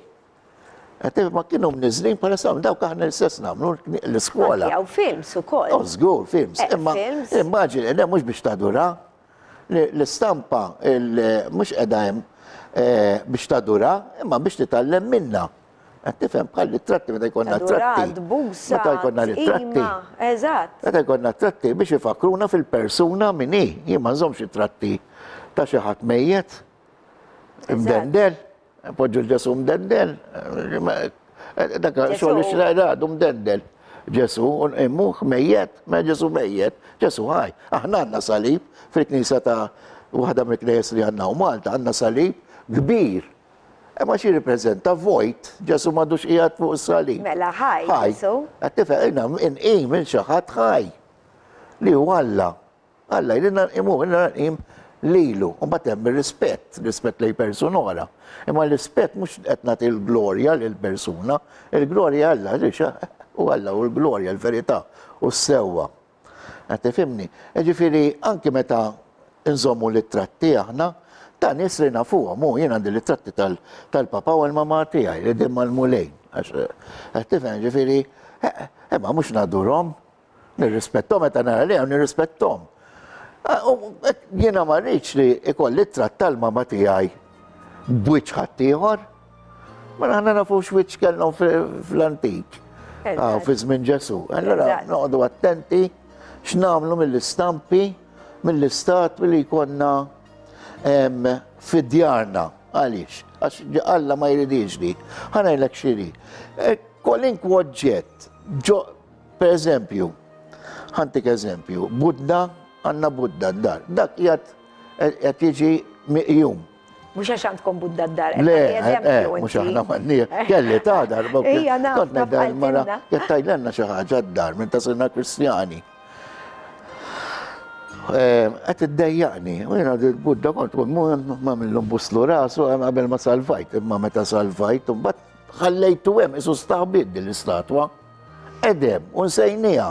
Qed ma kienu mniżlin bħala stampi, dawk aħna l-istess nagħmlu l-iskola. Jew films ukoll. Oh, żgur, films. Eh, Imma immaġini, le mhux biex tadura, l-istampa mhux qiegħda hemm eh, biex tadura, imma biex titgħallem minna. Qed tifhem bħal ritratti meta jkollna tratti. Busa, meta jkollna ritratti. Eżatt. Meta jkollna tratti biex ifakruna fil-persuna min hi. Jien ma nżommx ritratti ta' xi ħadd mejjet. Mdendel, poġġu l-Ġesu mdendel. Dak xogħol ix-xrajra għadu mdendel. Ġesu, immuh mejjet, ma Ġesu mejjet, Ġesu ħaj. Aħna għandna salib fil-knisja ta' waħda mill-knejjes li għandna u Malta, għandna salib kbir Imma xi jirrippreżenta vojt, Ġesù m'għadux qiegħed fuq is-salib. Mela ħaj Ġesù. Qed tifhem, inqim minn xi ħadd ħaj li hu Alla. Alla jridna nqimuh, ilna nqim lilu. U mbagħad hemm ir-rispett, rispett lejn persuna oħra. Imma l-rispett mhux qed nagħti l-glorja lil persuna, il-glorja Alla, għaliex hu Alla hu l-glorja, l-verità u s-sewwa. Qed tifhimni? Jiġifieri anki meta nżommu l-ittratti aħna, Ta' nies li nafuhom, u jien għandi ritratti tal-papa u l-mama tiegħi li din mal-mulejn. Għax qed tifhem ġifieri, imma mhux nadurhom, nirrispettom meta nara lejhom nirrispettom. Jiena ma rridx li ikolli tratt tal-mama tiegħi b'wiċċ ħaddieħor. Ma aħna nafux wiċċ kellhom fl-antik. Ah, fi żmien Ġesu. Allora noqogħdu attenti x'nagħmlu mill-istampi, mill-istatwi li jkollna fid-djarna. Għaliex? Għax Alla ma jridix li. Ħa ngħidlek xiri. E, kwalinkwa oġġett, per eżempju, ħantik eżempju, Budda, għandna Budda d-dar. Dak qiegħed qed jiġi miqjum. Mhux għax għandkom Budda d-dar. Le, eh, eh, mhux aħna m'għandni. Kelli ta' darba. Ejja, naf. Kont ngħidha l-mara, qed tgħidilna xi ħaġa d-dar minn ta' sirna Kristjani. Eh, qed iddejjaqni, u jiena Budda kont ma minnhom buslu rasu qabel ma salvajt, imma meta salvajt, mbagħad ħallejtu hemm isu staħbiet din l-istatwa. Edem, u nsejniha.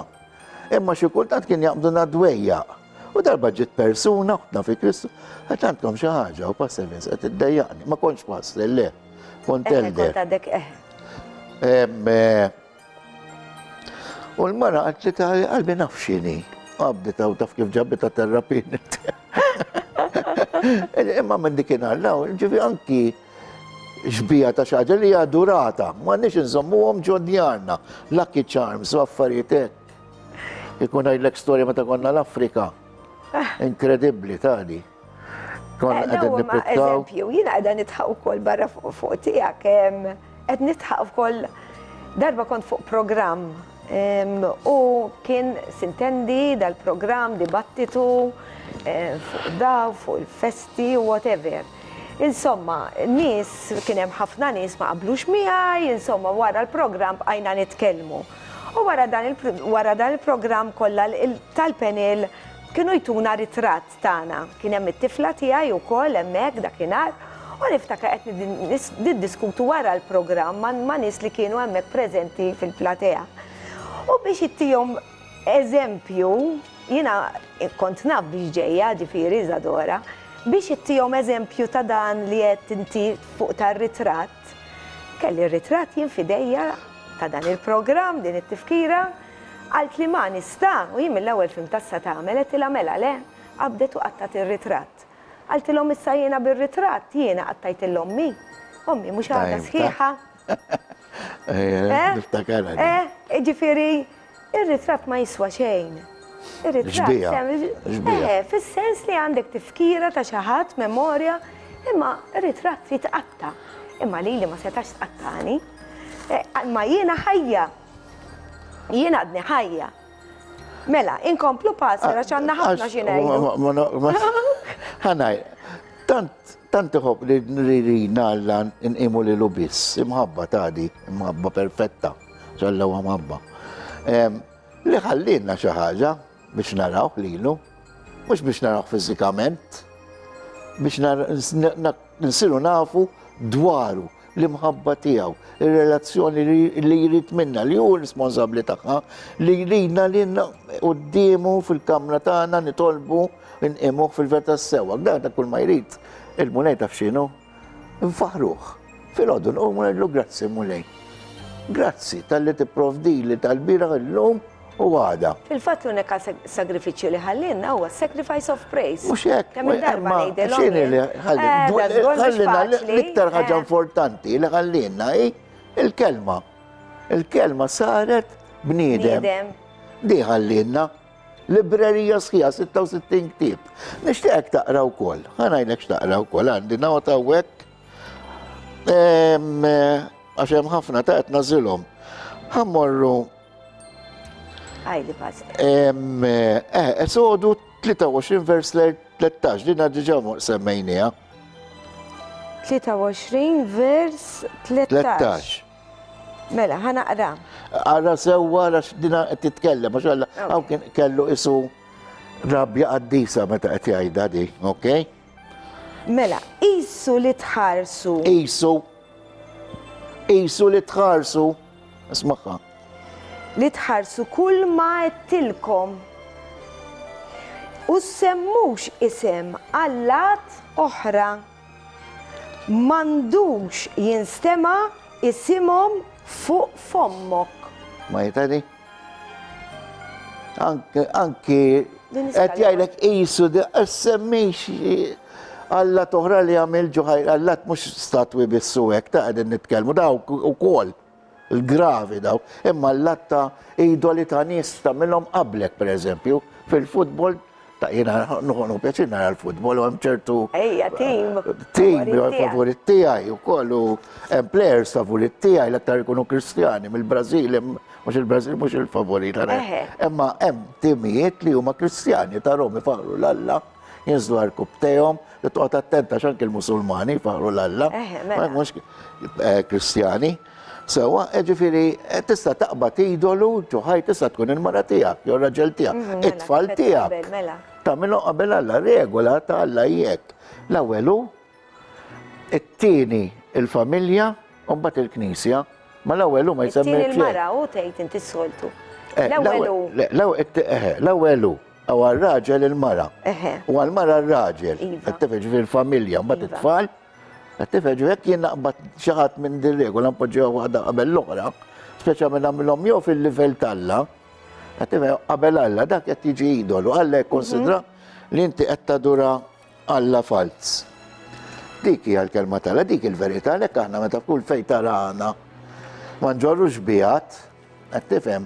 Imma xi kultant kien jaqbduna dwejjaq. U darba ġiet persuna, uħtna fi Kristu, qed għandkom xi ħaġa u Pastor Vince qed iddejjaqni. Ma kontx pastor, le, kont eh, elder. Kont għadek, eh. Eh, u l-mara qalt li ta' qalbi naf x'inhi. Qabdita u taf kif ġabita terrapin. Imma minn dik inhar ġifi anki xbija ta' xi ħaġa li hija durata, m'għandniex inżommuhom ġo djarna, lucky charms u affarijiet hekk. Ikun ngħidlek storja meta konna l-Afrika. Ah. Inkredibbli tali. Konna eh, qegħdin nippritkaw. Eżempju, jiena qiegħda nitħaq ukoll barra fuq tiegħek, qed nitħaq ukoll darba kont fuq programm u kien sintendi dal-programm dibattitu eh, fuq daw, fuq il-festi, whatever. Insomma, nies, kien hemm ħafna nies ma qablux miegħi, insomma, wara l-programm bqajna nitkellmu. U wara dan il wara dan il-programm kollha tal-panel kienu jtuna ritratt tagħna. Kien hemm it-tifla tiegħi wkoll hemmhekk dakinhar u niftakar qed niddiskutu wara l-programm ma' nies li kienu hemmhekk preżenti fil-platea. U biex ittihom eżempju, jiena kont naf biex ġejja, ġifieri Isadora, biex ittihom eżempju ta' dan li għedt inti fuq tar-ritratt, Kelli r-ritratt jien f'idejja ta' dan il-programm, din it-tifkira. Qaltli ma nista' u jien mill-ewwel fhimtha x'sa tagħmel, għedtilha mela le, qabdet u qatgħet ir-ritratt. Qaltilhom issa jiena bir-ritratt, jiena qattajt 'il ommi. Ommi mhux għadha sħiħa. Eh, niftakarha. Eh, jiġifieri Ir-ritratt ma jiswa xejn. Ir-ritratt. Xbieha. Eh, fis-sens li għandek tifkira ta' xi ħadd, memorja, imma r-ritratt jitqatta'. Imma lili ma setax tqattagħni. Eh, imma jiena ħajja. Jiena għadni ħajja. Mela, inkomplu passer għax għandna ħafna xi ngħidu. Ħanaj, tant tant iħobb li rina Alla nqimu lilu biss, imħabba tagħdi, imħabba perfetta. Alla huwa mħabba. Li ħallinna xi ħaġa biex narawh lilu, mhux biex narawh fiżikament, biex nsiru nafu dwaru l-imħabba tiegħu, ir-relazzjoni li jrid minna, li hu responsabbli tagħha, li jridna li quddiemu fil-kamra tagħna nitolbu nqimuh fil-verità sewwa. Dan kull ma jrid il-Mulej taf x'inhu. Nfaħħruh. Filgħodu nqumu ngħidlu grazzi Mulej. Grazzi talli tipprovdili tal-bieraħ illum u għada. Fil-fatt l-unika sagrifiċċju li ħallinna huwa sacrifice of praise. Mhux hekk. Kemm il-darba ngħidilhom. X'inhi li ħallinna eh, l-iktar ħaġa eh. importanti li ħallinna hi il-kelma. Il-kelma saret bniedem. Di ħallinna. Librerija sħiħa 66 ktieb. Nixtieqek taqra wkoll. Ħa ngħidlek x'taqra wkoll għandi nota hawnhekk. Għax hemm ħafna ta' qed nażilhom. Ħa mmorru Għajli pastor. Eh, Esodu 23 vers 13, din diġà semmejniha. 23 vers 13. 13. Mela, ħa naqra. Ara sewwa għax dina qed titkellem, għax Alla hawn kien kellu isu rabja qaddisa meta qed jgħidha di, ok? Mela, qisu li tħarsu. Qisu. Qisu li tħarsu. Ismagħha. Li tħarsu kull ma għedtilkom. U ssemmux isem allat. oħra. M'għandux jinstema' isimhom fuq fommok. Ma jitani? Anki, anki qed jgħidlek qisu semmix Alla toħra li għamil ġuħaj, Alla mhux statwi biss u hekk ta' qegħdin nitkellmu dawk ukoll il-gravi dawk, imma l-lat ta' idoli ta' nies tagħmilhom qablek pereżempju fil-futbol ta' jiena nieħu pjaċir nara l-futbol u hemm ċertu Ejja, tim. Tim jew favorit tiegħi wkoll u hemm players favorit tiegħi l-aktar ikunu Kristjani mill-Brażil, mhux il-Brażil mhux il-favorit. Imma hemm timijiet li huma Kristjani tarhom ifaħru l-Alla, jinżlu għarkupptejhom, li toqgħod attenta għax anke l-Musulmani jfaħru l-Alla, mhux eh, Kristjani. Sewwa, eh, ġifieri eh, tista' taqbad idolu ġo ħaj tista' tkun il-mara tiegħek jew raġel tiegħek, mhm, mela, it-tfal tiegħek. Mela. Tagħmilhom qabel Alla, regola ta' Alla jekk. L-ewwel hu, it-tieni il-familja, u mbagħad il-Knisja. Ma l-ewwel hu ma jsemmi. It-tieni il-mara u tgħid inti s-soltu. Eh, l-ewwel hu. L-ewwel hu. U għal-raġel il-mara. U għal-mara r-raġel. Iva. Qed tifhem ġifieri il-familja, mbagħad iva. it-tfal. Qed tifhem ġifieri jekk jien naqbad xi ħadd minn din regola npoġġiha waħda qabel l-oħra, speċjalment nagħmilhom jew fil-livell t'Alla, qed tifhem qabel Alla dak qed jiġi idolu, Alla jikkonsidra mhm. li inti qed tadura Alla falz. Dik hija l-kelma t'Alla, dik il-verità għalhekk aħna meta f'kull fejn tarana ma nġorrux bijat, Qed tifhem?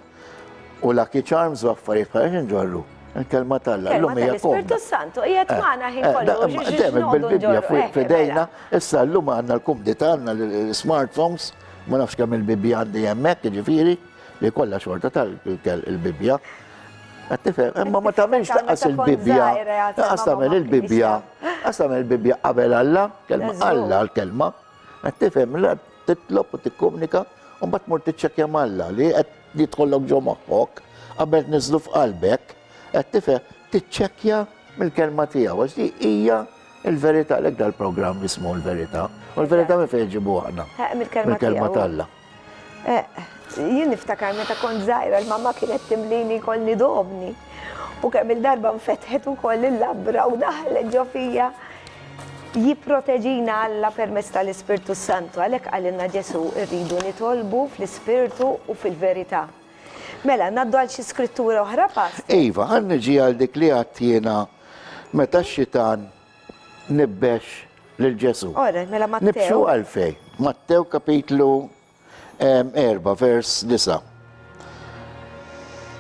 U lucky charms u affarijiet bħal hekk inġorru. Il-kelma t'Alla. Illum hija L-Ispirtu Santu qiegħed eh, magħna ħin eh, kollu. Dejjem bil-Bibbja fuq eh, f'idejna. Mela. Issa llum għandna l-kumdità għandna l-smartphones, ma nafx kemm il-Bibbja għandi hemmhekk, jiġifieri, li kollha xorta tal-Bibbja. Qed tifhem? Imma ma tagħmilx lanqas il-Bibbja. Lanqas tagħmel il-Bibbja. Lanqas tagħmel il-Bibbja qabel Alla, kelma Alla l-kelma. Qed tifhem? Titlob u tikkomunika u mbagħad tmur tiċċekkja m'Alla li qed jidħollok ġo moħħok qabel tniżżlu f'qalbek, qed tifhem, tiċċekkja mill-kelma tiegħu għax di hija l-verità għalhekk dal-programm jismu l-verità. U l-verità minn fejn ġibu aħna? Eh, mill-kelma t'Alla. Eh, jien niftakar meta kont żgħira l-mamma kienet timlini kolni dobni. U kemm il-darba nfetħet ukoll il-labra u daħlet ġo fija. Jipproteġina Alla permezz tal-Ispirtu s-Santu, għalhekk qalilna Ġesù rridu nitolbu fl-Ispirtu u fil-verità. Mela, ngħaddu għal xi skrittura oħra, Pastor? Iva, ħa niġi għal dik li għedt jiena meta x-xitan nibbex lil Ġesù. Ora, mela Mattew. Nibxu għalfejn. Mattew kapitlu 4, vers 9.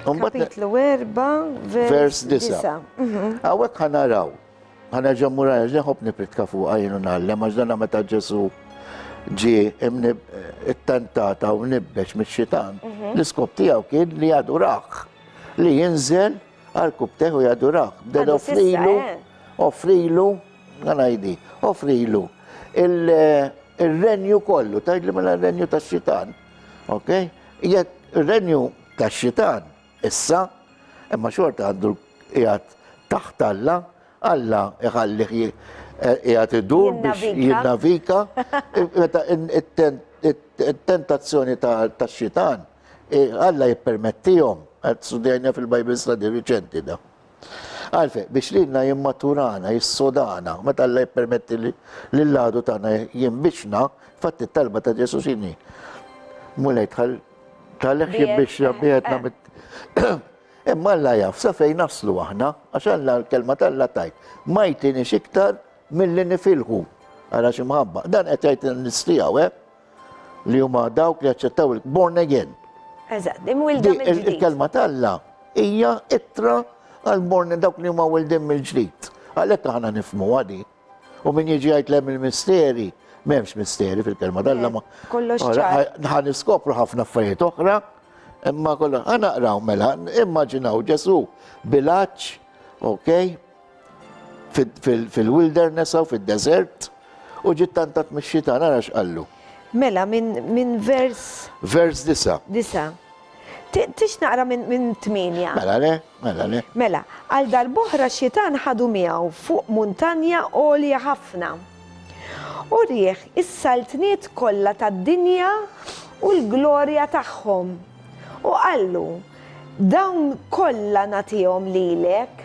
Kapitlu 4, vers 9. Mhm. Hawnhekk ħa naraw, ħa nerġa' mmur għal nħobb nipritka fuqha jien u ngħallem għax dana meta Ġesù ġie ittentata u nibbex mix-xitan, mhm. l-iskop tiegħu kien li jadurah, li jinżel għal kubteħ u jadurah. Bdeda offrilu, eh. offrilu, għanajdi, offrilu il-renju kollu, tgħidli mela r-renju tax-xitan. Ok? Jekk ir-renju tax-xitan issa, imma xorta għandu qiegħed taħt Alla, Alla iħallih qiegħed idur biex jinnavika, meta it-tentazzjoni tax-xitan, Alla jippermettihom, qed studjajna fil-Bible study riċenti da. Għalfejn? Biex lilna jimmaturana, jissodana. Meta Alla jippermetti li l-għadu tagħna jinbixna, infatti t-talba ta' Ġesù x'inhi? Mulej tħallih jinbixna biegħedna mit Imma Alla jaf sa fejn naslu aħna, għax Alla l-kelma t'Alla tgħid, ma jtiniex iktar milli nifilħu. Ara xi mħabba. Dan qed jgħid in-nies tiegħu, eh? Li huma dawk li aċċettaw il-born again. Eżatt, imwilda mill-ġdid. Il-kelma t'Alla hija ittra għal born dawk li huma wildin mill-ġdid. Għalhekk aħna nifhmu għadi. U min jiġi jgħid lem il-misteri, m'hemmx misteri fil-kelma t'Alla ma. Kollox ċar. Ħa niskopru ħafna affarijiet oħra, imma kollox. Ħa naqraw mela, immaġinaw Ġesù bil-għatx, ok? Fil-wilderness hawn fid-deżert u ġie ttantat mix-xitan, ara x'qallu. Mela minn vers. Vers disa'. Disa'. Tix naqra minn tmienja. Mela le, mela le. Mela, għal darb'oħra x-xitan ħadu miegħu fuq muntanja għolja ħafna. U rieh is-saltniet kollha tad-dinja u l-glorja tagħhom. U qallu, Dawn kollha nagħtihom lilek.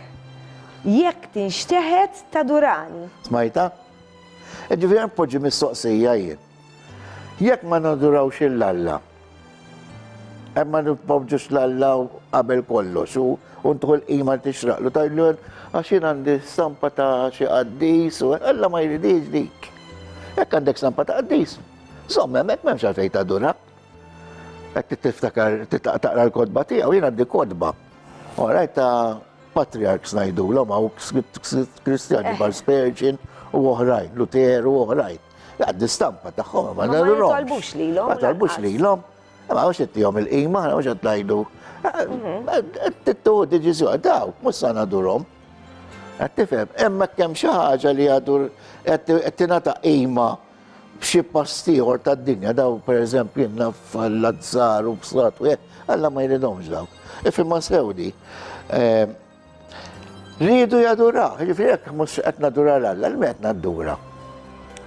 Jekk tinxteħet tadurani. Smajta? Ġifieri npoġġi mistoqsija jien. Jekk ma nadurawx 'il Alla, hemm ma npoġġux l-Alla qabel kollox u ntuħ il-qima li tixraqlu tgħidlu għax jien għandi stampa ta' xi qaddis u Alla ma jridix dik. Jekk għandek stampa ta' qaddis, żomm hemmhekk m'hemmx għalfejn tadura. Qed tiftakar taqra l-kotba tiegħu, jien għandi kotba. Alright ta' patriarchs ngħidulhom hawn Kristjani bħal Spurgeon u oħrajn, Luteru u oħrajn. Għaddi stampa tagħhom ma talbux lilhom. Ma talbux lilhom. Ma mhux qed tihom il-qima, mhux qed ngħidu. Tittu deċiżjoni daw, mhux sa nadurhom. Qed tifhem, imma kemm xi ħaġa li għadu qed tingħata qima f'xi post ieħor tad-dinja daw pereżempju jien naf l-azzar u bsat u hekk, Alla ma jridhomx dawk. Ifhimha sew di. Ehm, rridu jaduraw, jiġifieri jekk mhux qed nadura l Alla, l qed nadura.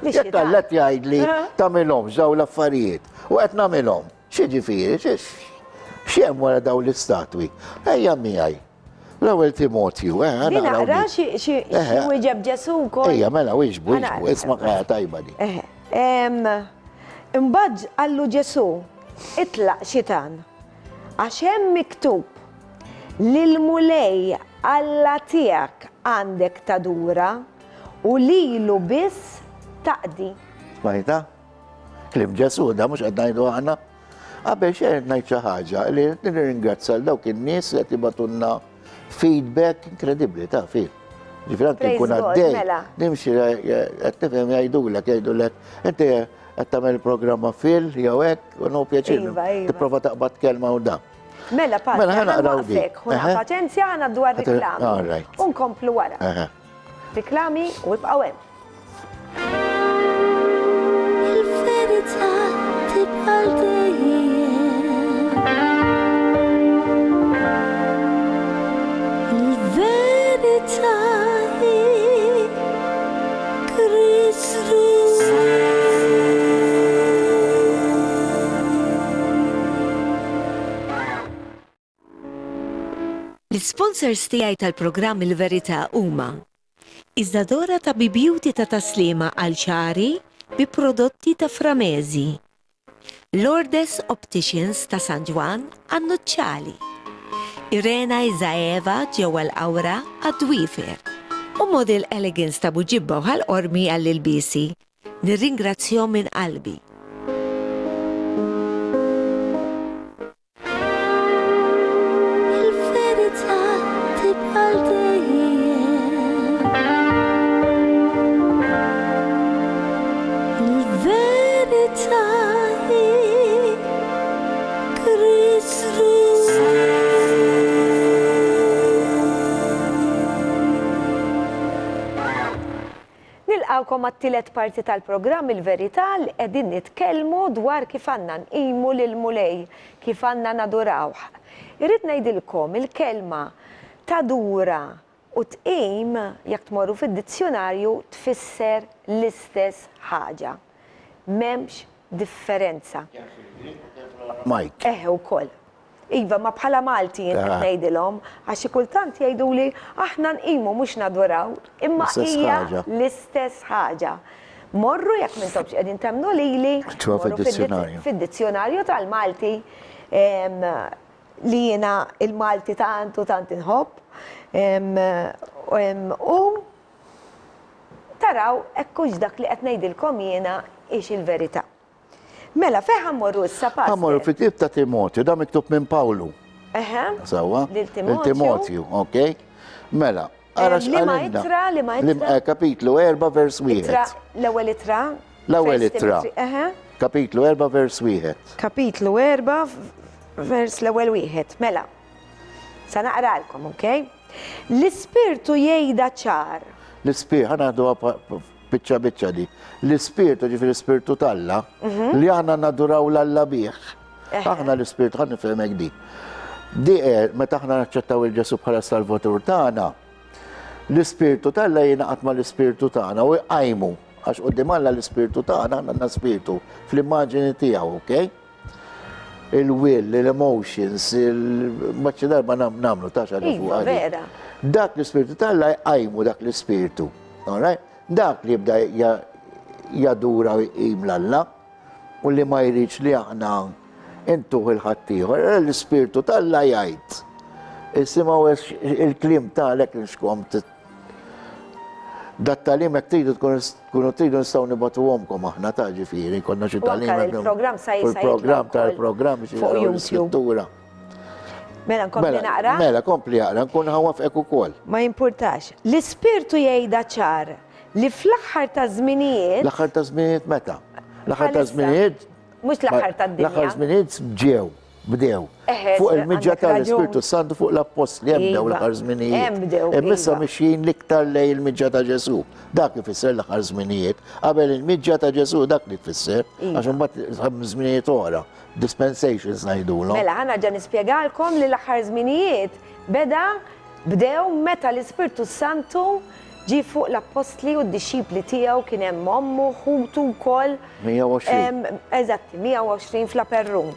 Jekk Alla qed jgħidli tagħmilhomx daw l-affarijiet u qed nagħmilhom, x'jiġifieri, x'hemm wara daw l-istatwi? Ejja miegħi. L-ewwel Timotju, eh, għana. Naqra xi wieġeb Ġesu wkoll. Ejja, mela wieġbu, wieġbu, isma' ħajja tajba di. Imbagħad qallu Ġesu, itlaq xitan, għax hemm miktub li l-Mulej Alla tiegħek għandek tadura u lilu biss taqdi. Smajta? Kliem Ġesu da mhux qed ngħidu aħna. Qabel xejn qed ngħid xi ħaġa li nirringrazzja l dawk in-nies li qed jibgħatulna feedback inkredibbli ta' fil. Ġifieri anke nkun għaddej. Mela. Nimxi qed tifhem jgħidulek, jgħidulek, inti qed tagħmel programma fil jew hekk u no pjaċir. Iva, iva. Tipprova taqbad kelma u da. Mela, pa, mela ħana naqraw di. Paċenzja ħana dwar reklami. Unkomplu wara. Riklami u ibqgħu hemm. Il-verità tibqa' dejjem. Il-verità hi Kristu. L-isponsors tiegħi tal-programm Il-Verità huma Isadora ta' Beauty ta' Taslima għal xagħri bi prodotti ta' Framesi, Lourdes Opticians ta' San Ġwann għan-nuċċali, Irena Isaeva ġewwa l-Qawra għad-dwiefer u Model Elegance ta' Buġibba u Ħal Qormi għall-ilbiesi. Nirringrazzjahom minn qalbi. Il-verità tibqa' dejjem. Il-verità hi Kristu. Nilqgħukom għat-tielet parti tal-programm Il-Verità li qegħdin nitkellmu dwar kif għandna nqimu lill-Mulej, kif għandna nadurawh. Irrid ngħidilkom il-kelma tadura u tqim jekk tmorru fid-dizzjunarju tfisser l-istess ħaġa. M'hemmx differenza. Kemm fil-Grieg u kemm fl-Aramajk. Eħe wkoll. Iva, ma bħala Malti jien qed ngħidilhom, għax xi kultant jgħiduli aħna nqimu mhux naduraw, imma hija l-istess ħaġa. Morru jekk m'intomx qegħdin temmnu lili, morru fid-dizzjonarju tal-Malti li jiena il-Malti tant u tant inħobb u taraw hekk hux dak li qed ngħidilkom jiena hix il-verità. Mela, fejn ħa mmorru issa, Pastor? Ħa mmorru fil-ktieb ta' Timotju, da miktub minn Pawlu. Eħe. Sewwa. Lil Timotju. Lil Timotju, ok. Mela, ara x'qalilna. Liema ittra, liema ittra? Eh, kapitlu 4 vers 1. Ittra, l-ewwel ittra. L-ewwel ittra. Eħe. Kapitlu 4 vers 1. Kapitlu 4 vers l-ewwel wieħed. Mela. Sa naqralkom, ok? L-Ispirtu jgħidha ċar. L-Ispirtu, ħa naħduha biċċa biċċa di. L-Ispirtu, ġifieri l-Ispirtu t'Alla, mhm. li aħna naduraw l-Alla bih. Aħna l-Ispirtu, ħa nifhmek di. Di eh, meta aħna naċċettaw il-Ġesu bħala Salvatur tagħna, l-Ispirtu t'Alla jingħaqad mal-Ispirtu tagħna u jqajmu għax qudiem Alla l-Ispirtu tagħna aħna għandna spirtu fl-immaġini tiegħu, ok? il-will, l-emotions, il-maċċi darba nagħmlu ta' xi fuq. Iva, vera. Dak l-ispirtu t'Alla jqajmu dak l-ispirtu. All right? Dak li jibda jadura u jqim l-Alla u li ma jridx li aħna intuh il-ħaddieħor, l-ispirtu t'Alla jgħid. Isimgħu il-kliem tagħlek nixkom Dat-tagħlim jekk tridu tkunu tridu nistgħu nibagħtuhomkom aħna ta' ġifieri, konna xi tagħlim. Il-programm sa Il-programm tal-programm fuq YouTube. Mela nkompli mela, naqra? Mela kompli aqra, nkun ħawafqek ukoll. Ma jimpurtax. L-ispirtu jgħidha ċar li fl-aħħar ta' żminijiet. L-aħħar ta' żminijiet meta? L-aħħar ta' żminijiet. Mhux l-aħħar tad-dinja. L-aħħar żminijiet ġew. Bdew. Fuq il-miġja tal-Ispirtu Santu fuq l-Appostli hemm bdew iva. l-aħħar żminijiet. Imma issa iva. mixjin l-iktar lej il-miġja ta' Ġesù. Dak ifisser l-aħħar żminijiet. Qabel il-miġja ta' Ġesù dak li tfisser, iva. għax imbagħad żminijiet oħra, dispensations ngħidulhom. Mela ħa nerġa' nispjegalkom li l-aħħar żminijiet beda bdew meta l-Ispirtu Santu ġie fuq l-appostli u d-dixxipli tiegħu kien hemm ommu, ħutu wkoll. 120. Eżatti, 120 fl-upper room.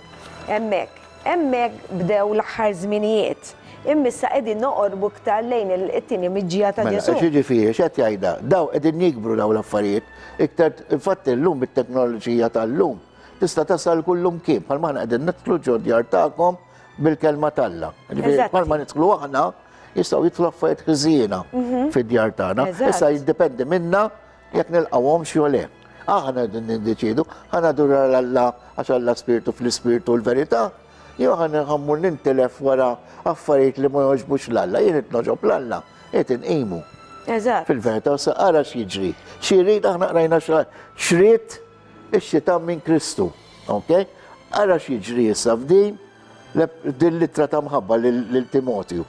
Hemmhekk. Hemmhekk bdew l-aħħar żminijiet. Imma issa qegħdin noqorbu iktar lejn it-tieni miġja ta' mela, Ġesù. Mela, x'jiġifieri, x'qed jgħidha? Daw qegħdin jikbru daw l-affarijiet. Iktar, infatti llum bit-teknoloġija tal-lum tista' tasal kullumkien bħalma aħna qegħdin nidħlu ġo djar tagħkom bil-kelma t'Alla. Ġifieri bħalma nidħlu aħna jistgħu jidħlu affarijiet ħżiena mhm. fid-djar tagħna. Issa jiddependi minna jekk nilqgħuhomx jew le. Aħna qegħdin niddeċiedu, ħa nadura 'l Alla għax Alla spirtu fl-ispirtu u l-verità, jew ħa nħammur nintilef wara affarijiet li ma jogħġbux 'l Alla. Jien irid nogħġob 'l Alla, irid inqimu. Eżatt. Fil-verità, sa ara x'jiġri. X'irid aħna qrajna x'ried ix-xitan minn Kristu. Ok? Ara x'jiġri issa f'din din l-ittra ta' mħabba lil Timotju.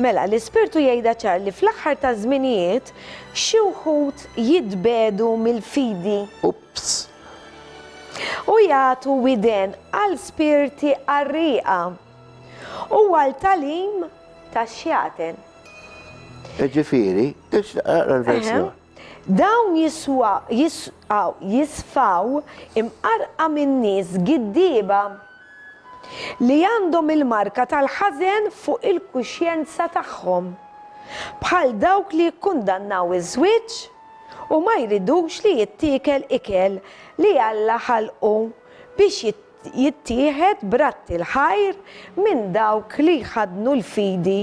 Mela, l-Ispirtu jgħidha ċar li fl-aħħar taż-żminijiet xi wħud jitbiegħdu mill-fidi. Ups! U jagħtu widen għal spirti qarrieqa u għal tagħlim tax-xjaten. Jiġifieri, aqra l-vers ieħor. Dawn jiswa, jisqaw, jisfaw imqarrqa minn nies giddieba li għandhom il-marka tal-ħażen fuq il-kuxjenza tagħhom, bħal dawk li jikkundannaw iż-żwieġ u ma jridux li jittiekel ikel li Alla ħalqu biex jittieħed b'radd il-ħajr minn dawk li jħaddnu l-fidi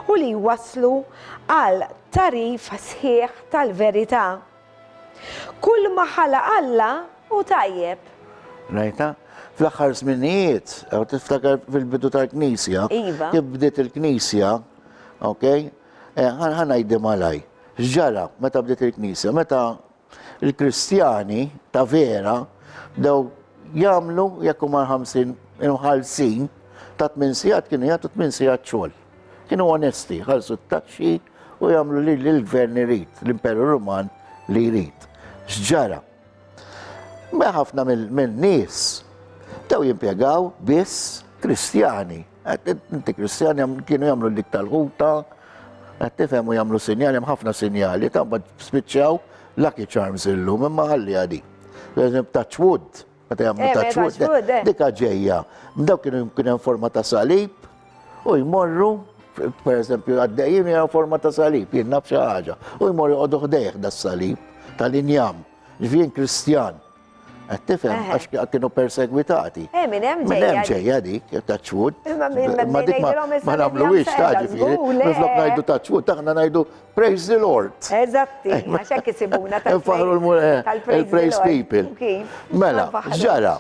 u li jwasslu għal tagħrif sħiħ tal-verità. Kull ma ħalaq Alla hu tajjeb. Rajtha? Fl-aħħar żminijiet, tiftakar fil-bidu tal-Knisja, iva. kif bdiet il-Knisja, ok? Eh, ħa ngħidli malaj. X'ġara meta bdiet il-Knisja? Meta Il-Kristjani ta' vera bdew jagħmlu jekk huma ħamsin imħallsin ta' tmien sigħat kienu jagħtu tmien sigħat xogħol. Kienu onesti, ħallsu t-taxxi u jagħmlu li l-gvern irid, l-Imperu Ruman li jrid. X'ġara? Ma ħafna mill-nies bdew jimpjegaw biss Kristjani. Inti Kristjani kienu jagħmlu dik tal-ħuta, qed tifhem u jagħmlu sinjali, hemm ħafna sinjali, ta' mbagħad spiċċaw Lucky Charms illum, imma ħalli għadi. Per touch wood, meta jagħmlu eh, touch wood, eh. dika ġejja. Dawk kienu kien hemm forma ta' salib u jmorru per eżempju, għaddejjin jaraw forma ta' salib, jien naf xi ħaġa, u jmorru joqogħdu ħdejh das-salib tal-injam. Ġifieri Kristjan. Qed tifhem għax kienu persegwitati. Eh, minn hemm ġejja. Minn hemm ġejja dik, touch wood. Imma dik ma nagħmluhiex ta' ġifieri. Minflok ngħidu touch wood, aħna ngħidu praise the Lord. Eżatti, għax hekk isibuna tal Infaħru l-praise people. Mela, ġara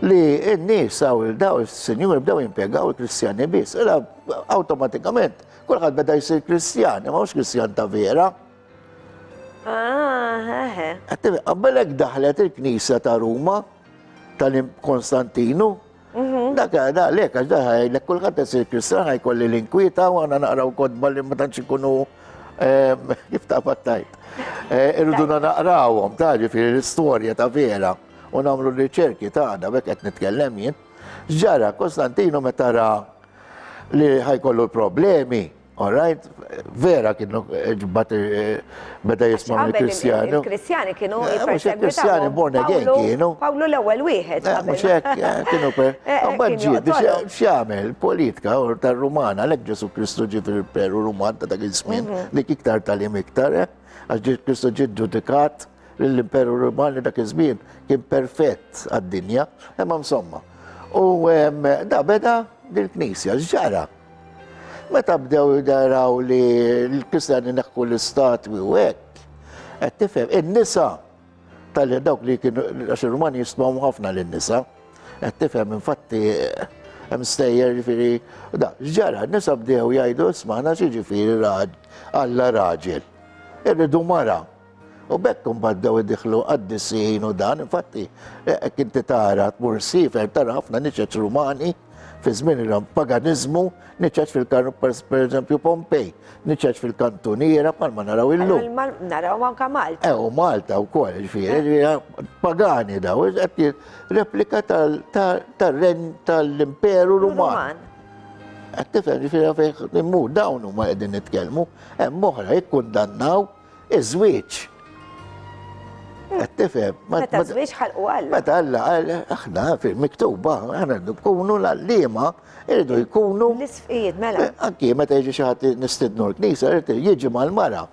li n-nies daw daw is-sinjuri bdew jimpjegaw il-Kristjani biss. Ela awtomatikament kulħadd beda jsir Kristjan, imma mhux Kristjan ta' vera. Ah, Qabel hekk daħlet il-Knisja ta' Ruma tal-Konstantinu, mhm. dak da lek għax da jgħidlek kulħadd isir Kristjan ħajkolli l-inkwieta u għandna naqraw kotba li ma tantx ikunu ehm, kif ta' fattajt. Eh, irriduna naqrawhom ta' ġifieri l-istorja ta' vera u nagħmlu riċerki tagħna b'hekk qed nitkellem jien. Ġara Konstantinu meta ra li ħajkollu problemi. All right, vera kienu ġbat beda jisma' mill-Kristjani. Il-Kristjani kienu eh, Mhux il-Kristjani born again kienu. Pawlu l-ewwel wieħed. Eh, mhux hekk eh, kienu per. Mbagħad ġiet biex x'jagħmel politika tar-Rumana għalhekk Ġesu Kristu ġie fil-Imperu Ruman ta' dak iż-żmien mhm. dik iktar tal-im iktar, għax Kristu ġie ġudikat l-Imperu Ruman li dak iż-żmien kien perfett għad-dinja, imma insomma. U da beda dil-Knisja x'ġara. Meta bdew jaraw li l-Kristjani neħħu l-istatwi u hekk, qed tifhem, in-nisa tal dawk li kienu għax ir-Rumani jistmawhom ħafna lin-nisa, qed tifhem infatti hemm stejjer ġifieri da x'ġara, n-nisa bdew jgħidu isma' aħna x'jiġifieri Alla raġel. Irridu mara. U b'hekk imbagħad bdew idiħlu qaddisin u dan, infatti, hekk inti tara tmur sifer tara ħafna niċeċ Rumani fi żmien il-paganiżmu, niċeċ fil-karnu pereżempju Pompej, niċeċ fil-kantuniera bħalma naraw illum. Naraw anka Malta. Eh, u Malta wkoll, ġifieri, pagani daw, qed replika tal-ren tal-Imperu Ruman. Qed tifhem ġifieri fejn immur dawn huma qegħdin nitkellmu, hemm oħra jikkundannaw Iż-żwieġ. Qed tifhem? Meta żwieġ ħalqu Alla. Meta Alla qal aħna fil-miktuba aħna rridu nkunu l-għalliema, irridu jkunu. L-isfqijiet mela. Eh, anki meta jiġi xi ħadd nistidnu l-knisja, irid jiġi mal-mara.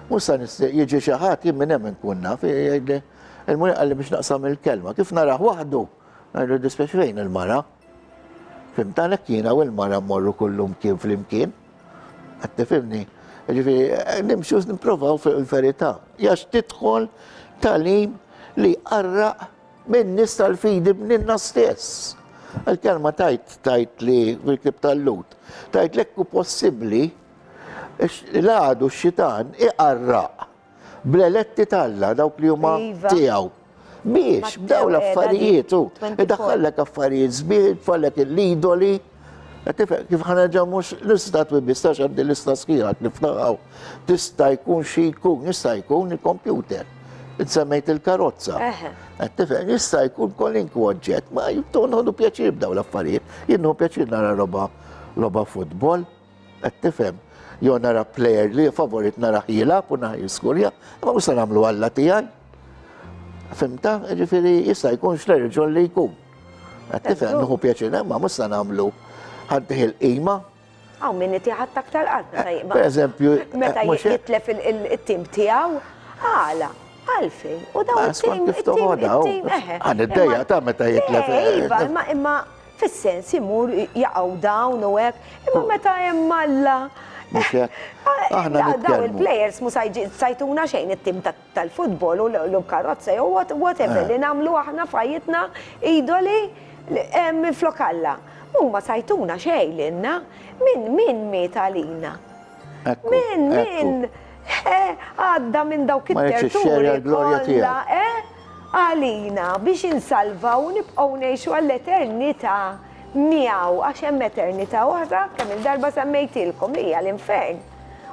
Mhux sa jiġi xi ħadd jien minn hemm inkun naf, jgħidli il-mulej qalli biex naqsam il-kelma. Kif narah waħdu, ngħidlu dispjaċi fejn il-mara. Fhimt għalhekk jiena u l-mara mmorru kullumkien flimkien. Qed tifhimni? Ġifieri nimxu nipprovaw fuq il-verità. Jax tidħol talim li jqarraq minn nies tal-fidi bninna stess. Il-kelma tajt tajt li fil-ktib tal-Lut, tajt l-ekku possibbli l-għadu x-xitan iqarraq bl-eletti t'Alla, dawk li huma iva. tiegħu. Biex, b'daw l-affarijiet, u idaħħallek affarijiet sbieħ, tfallek l-idoli, kif ħanerġa' mhux l-istatwi biss għax għandi lista sħiħa niftaħaw. Tista' jkun xi jkun, jista' jkun il-kompjuter. Insemmejt il-karozza. Qed tifhem, jista' jkun kwalinkwe oġġett, ma jibtu nħodu pjaċir b'daw l-affarijiet. Jien pjaċir nara logħba logħba futbol. Qed tifhem? Jew nara player li favorit narah jilgħab u narah jiskurja, imma mhux se nagħmlu Alla tiegħi. Fimta? Ġifieri jista' jkun x'reliġjon li jkun. Qed tifhem nieħu pjaċir imma mhux se nagħmlu ħaddih il-qima. Hawn min itih attakk tal-qalb meta eh, Per eżempju, meta eh, jitlef il-tim tiegħu, għala. Għalfejn, u daw it-tim, it-tim, eħe. Għan id-dejja ta' meta jitlef. Eh, iva, imma imma Fis-sens imur jaqgħu dawn u hekk, imma meta hemm Alla. Mhux hekk. Aħna Daw il-players mhux sajtuna xejn it-tim tal-futbol u l-karozza jew whatever eh. li nagħmlu aħna f'ħajjitna idoli eh, minflok Alla. Huma sajtuna xejn lilna. Min min miet għalina? Min min eh, għadda minn dawk it-terturi kollha, eh? Għalina biex insalvaw u nibqgħu ngħixu għall-eternità miegħu, għax hemm eternità oħra, kemm-il darba semmejtilkom, li hija l-infern.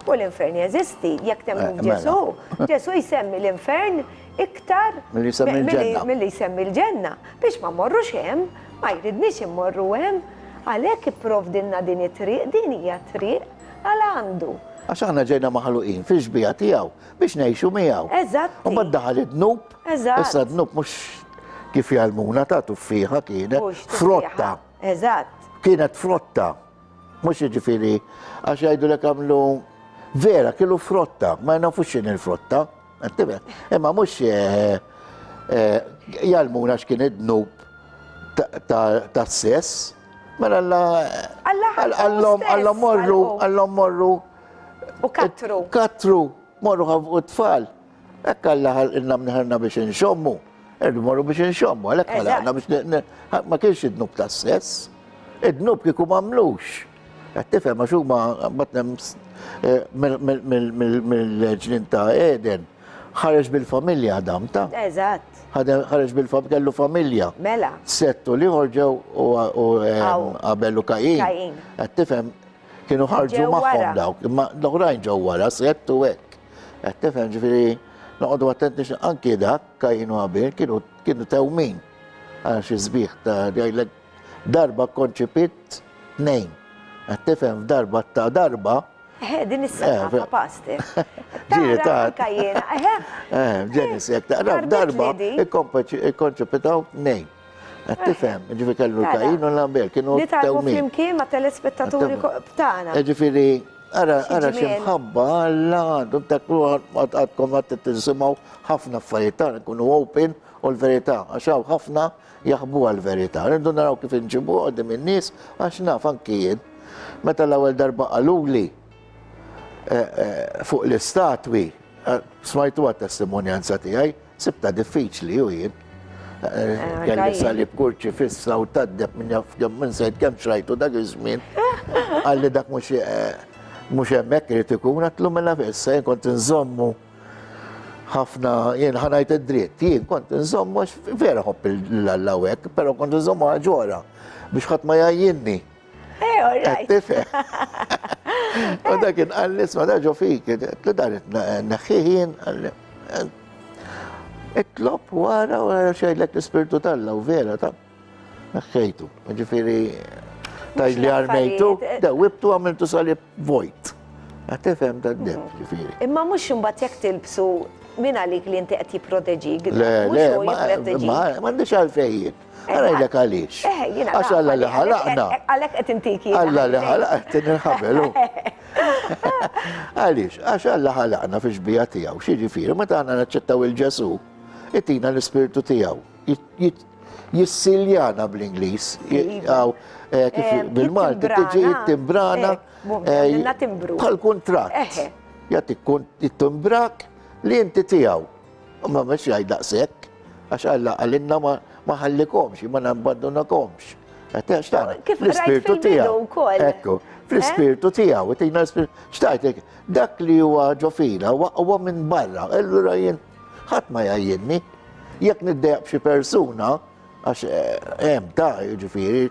U l-infern jeżisti, jekk temmnu eh, mela. f'Ġesù. Ġesù jsemmi l-infern iktar milli jsemmi l-ġenna. Biex ma mmorrux hemm, ma jridniex immorru hemm, għalhekk ipprovdilna din it-triq, din hija triq għal għandu. Għax aħna ġejna maħluqin fix-xbieha tiegħu. biex ngħixu miegħu. Eżatt. U mbagħad daħal id-dnub. Eżatt. Issa d-dnub mhux kif jgħallmuna ta' tuffieħa kienet frotta. Eżatt. Kienet frotta. Mhux jiġifieri għax jgħidulek għamlu vera kielu frotta, ma nafux x'inhi l-frotta. Imma mhux eh, eh, jgħallmuna x'kien id-dnub ta' sess. Mela alla għallhom għallhom morru għallhom morru U kattru. Kattru, morru ħafqu t-tfal. Hekk Alla ħalqilna mniħerna biex inxommu. Irdu morru biex inxommu, għalhekk ħalaqna biex ma kienx id-dnub tas-sess. Id-dnub kieku m'għamlux. Qed tifhem għax huma mbagħad hemm eh, mill-ġnien ta' Eden ħareġ bil-familja Adam ta' Eżatt. Ħareġ bil-familja, kellu familja. Mela. Settu li ġew u eh, Abel u Kajin. Qed tifhem Kienu ħarġu magħhom dawk, imma l-oħrajn ġew wara, sett u hekk. Qed tifhem ġifieri noqogħdu attenti anki dak Kajin u Abil kienu kienu tewmin. Għal xi sbieħ ta' jgħidlek darba konċipit tnejn. Qed tifhem f'darba ta' darba. Eħe, din is-saqafa, pastor. Ġieli ta' anka jiena, eħe. Eh, Ġenis, jekk taqra f'darba ikkonċepitaw nejn. Qed tifhem, ġifieri kellu l-Kajin u l-Abel, kienu tewmin. flimkien ma' telespettaturi tagħna. Ġifieri, ara ara xi mħabba Alla għandu dak għadkom għad tisimgħu ħafna affarijiet tagħna nkunu open u l-verità għax hawn ħafna jaħbuha l-verità. Rridu naraw kif inġibuha qudiem in-nies għax naf anki jien. Meta l-ewwel darba qaluli eh, eh, fuq l-istatwi, eh, smajtuha testimonjanza tiegħi, Sibtha diffiċli u jien. Eh, kelli salib kurċi fissa u taddeb minn jaf kemm minn sejt kemm xrajtu dak iż-żmien. Qalli dak mhux eh, mhux hemmhekk irid ikun għatlu mela fissa jien kont inżommu ħafna jien ħanajt id-dritt, jien kont inżommu għax vera ħobb l-Alla hekk, però kont inżommu ġora biex ħadd ma jgħajjinni. Eh, all right. Tifhem. U dak kien qalli isma' da ġo fik, li dan neħħih jien qalli. Itlob wara wara xejlek l-ispirtu t'Alla u vera ta' neħħejtu. Ġifieri tajt li armejtu, eh. dewwibtu għamiltu salib vojt. Tifhem ta' deb, mhm. ġifieri. Imma mhux imbagħad jekk tilbsu min għalik li inti qed jipproteġik. Le, le, ma m'għandix għalfejn. Għarajlek għaliex. Eh, Għax Alla li ħalaqna. Għalek qed intiki. Alla li ħalaq qed nilħabel. Għaliex, għax Alla ħalaqna fi xbija tiegħu, xi meta aħna naċċettaw il-Ġesu, itina l-ispirtu tiegħu. Jissiljana bl-Ingliż, iva. eh, kif eh, bil-Malti tiġi jittimbrana. Bħal kuntratt. Jagħtik jittimbrak li inti tiegħu. Imma mhux jgħid daqshekk, għax Alla qalilna ma ħallikomx, ma nabbandunakomx. Kif l-ispirtu tiegħu. Ekku, fl-ispirtu eh? tiegħu, tina l-ispirtu. Xtajtek, dak li huwa ġo fina huwa minn barra, allura jien ħadd ma jgħajjinni. Jekk niddejjaq b'xi persuna, għax eh, hemm ta' jiġifieri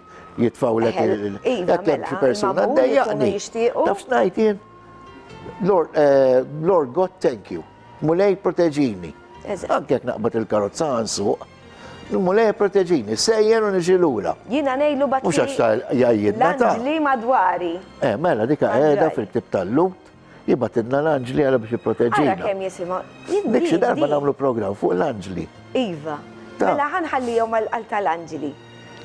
jitfawlek eh, il iva, jekk hemm mela, xi persuna ddejjaqni. Taf x'ngħid jien? Lord, Lord God, thank you. Mulej proteġini. Anke jekk naqbad il-karozza nsuq, Mulej proteġini, sejjer u niġi lura. Jiena ngħidlu bat. Mhux għax ta' jgħidna ta' L-anġli madwari. Eh, mela dika qiegħda fil-ktib tal-Lut, jibatilna l-anġli għala biex jipproteġina. Ara kemm jisimgħu. Dik xi darba nagħmlu programm fuq l-anġli. Iva. Mela ħanħallihom għal tal-anġli.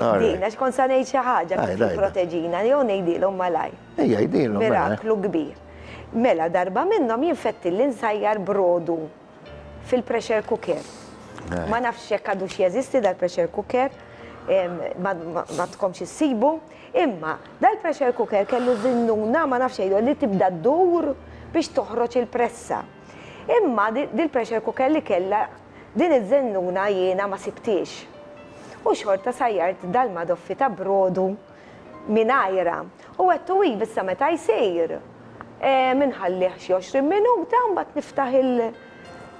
Din, għax kont sa ngħid xi ħaġa kif jipproteġina, jew ngħidilhom malajr. Ejja, jgħidilhom. Mela. Miraklu kbir. Mela darba minnhom jien fettilli nsajjar brodu fil-pressure cooker. Eh. Ma nafx jekk għadux jeżisti dal-pressure cooker, ma tkomx issibu, imma dal-pressure cooker kellu zinnuna ma nafx jgħidu li tibda ddur biex toħroġ il-pressa. Imma dil-pressure cooker li kella din iż-żennuna jiena ma sibtiex. U xorta sajjart dal-madoffi ta' brodu mingħajrha. U għedtu iva issa meta jsir, inħallih xi 20 minuta u mbagħad niftaħ il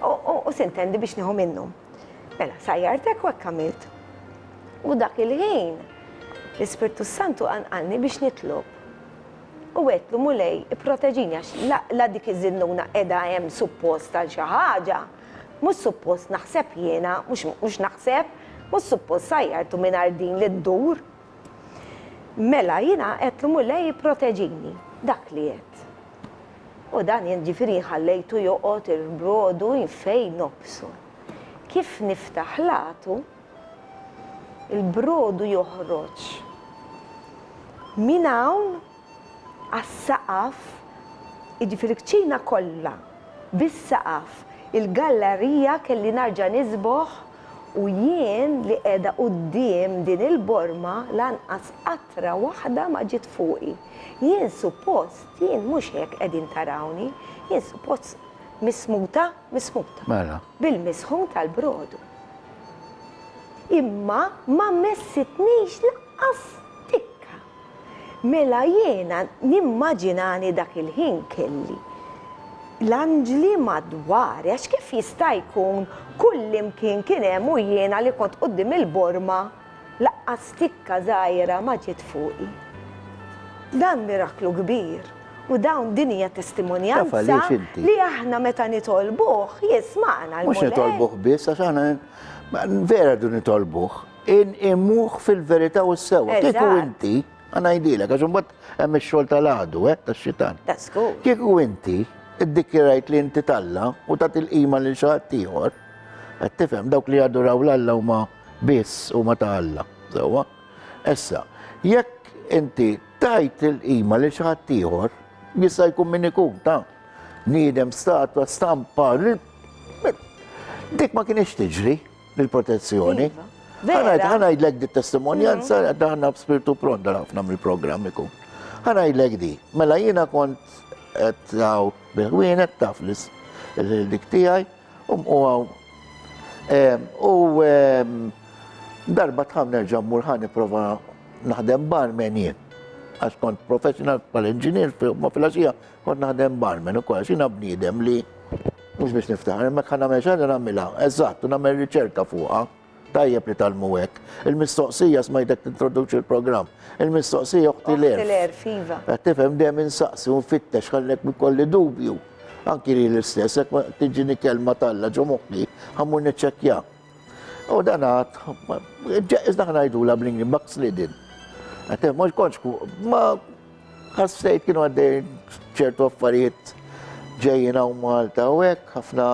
u sintendi biex nieħu minnu. Mela, sajjart hekk u hekk għamilt. U dak il-ħin l-Ispirtu s-Santu qanqalni biex nitlob. U għedtlu Mulej, ipproteġini għax la, la dik iż-żinnuna qiegħda hemm suppost għal xi ħaġa, mhux suppost naħseb jiena, mhux naħseb, mhux suppost sajjartu mingħajr din li ddur. Mela jiena għedtlu Mulej ipproteġini, dak li għedt. U dan jien ġifieri ħallejtu joqgħod il-brodu fejn nobsu. Kif niftaħ l-għatu, il-brodu joħroġ minn hawn għas-saqaf, jiġifieri l-kċina kollha bis-saqaf, il-gallarija kelli narġa' niżbogħ U jien li qiegħda quddiem din il-borma lanqas qatra waħda ma ġiet fuqi. Jien suppost, jien mhux hekk qegħdin tarawni, jien suppost mismuta, mismuta. Mela. Bil-misħun tal-brodu. Imma ma messitnix lanqas tikka. Mela jiena nimmaġinani dak il-ħin kelli l-anġli madwari għax kif jista' jkun kullimkien kien hemm u jiena li kont quddiem il-borma laqqas tikka żgħira ma ġiet fuqi. Dan miraklu kbir u dawn din hija testimonjanza li aħna meta nitolbuh jismagħna l-Mulej. Mhux nitolbuh biss għax aħna vera rridu nitolbuh. Inqimuh fil-verità u s-sewwa. Kieku inti. Ħa ngħidilek għax imbagħad hemm ix-xogħol tal-għadu, eh, tax-xitan. Kieku inti iddikjarajt li inti t'Alla u tagħti l-qima lil xi ħadd ieħor, qed tifhem dawk li jaduraw l-Alla huma biss huma ta' Alla. Sewwa? Issa, jekk inti tajt il-qima lil xi ħadd ieħor, jista' jkun min ikun ta' bniedem, statwa, stampa, dik ma kienx tiġri. L-protezzjoni. Iva. Vera. Ħa ngħidlek di testimonjanza mhm. daħna b'spirtu pront dan ħafna mill-programm ikun. Ħa ngħidlek di. Mela jiena kont qed hawn bil-ħwienet taf dik tiegħi u hawn u darba tħam nerġa' mmur ħa nipprova naħdem barman jien. Għax kont professional bħal inġinier ma fil-għaxija Kont naħdem barman ukoll, għax jiena bniedem li mhux biex niftaħar, imma ħa nagħmel xi ħaġa nagħmilha, eżatt, u nagħmel riċerka fuqha. Tajjeb li tgħallmu hekk. Il-mistoqsija smajtek tintroduċi l-programm. Il-mistoqsija oħti l-għerf. Oħti l-għerf, iva. Qed tifhem dejjem insaqsi u nfittex ħallek ikolli dubju. Anki li l-istess, jekk ma tiġini kelma t'Alla ġo moħħi, ħammur niċċekkja. U dan għad, iżda ħa ngħidulha bl-Ingliż backslidden. Qed tifhem, ma kontx ma Ħassejt kienu għaddejjin ċertu affarijiet ġejjin hawn Malta u hekk, ħafna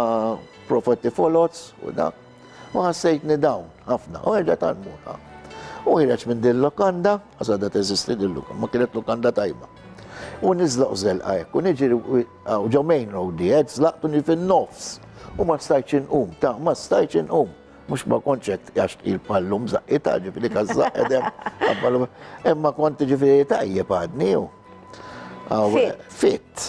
profeti foloz u da. U ħassejtni dawn ħafna, u erġa' tal-mura. U ħireġ minn din lokanda, għax għadha teżisti din lokanda, ma kienet lokanda tajba. U niżlaq żelqa hekk, u niġi ġo main road di, żlaqtu ni fin-nofs. U ma stajtx inqum, ta' ma stajtx inqum. Mhux ma kontx hekk għax tqil bħal-lum żaqqi ta' ġifieri każ-żaqq edem. Imma kont ġifieri tajjeb għadni u. Fit.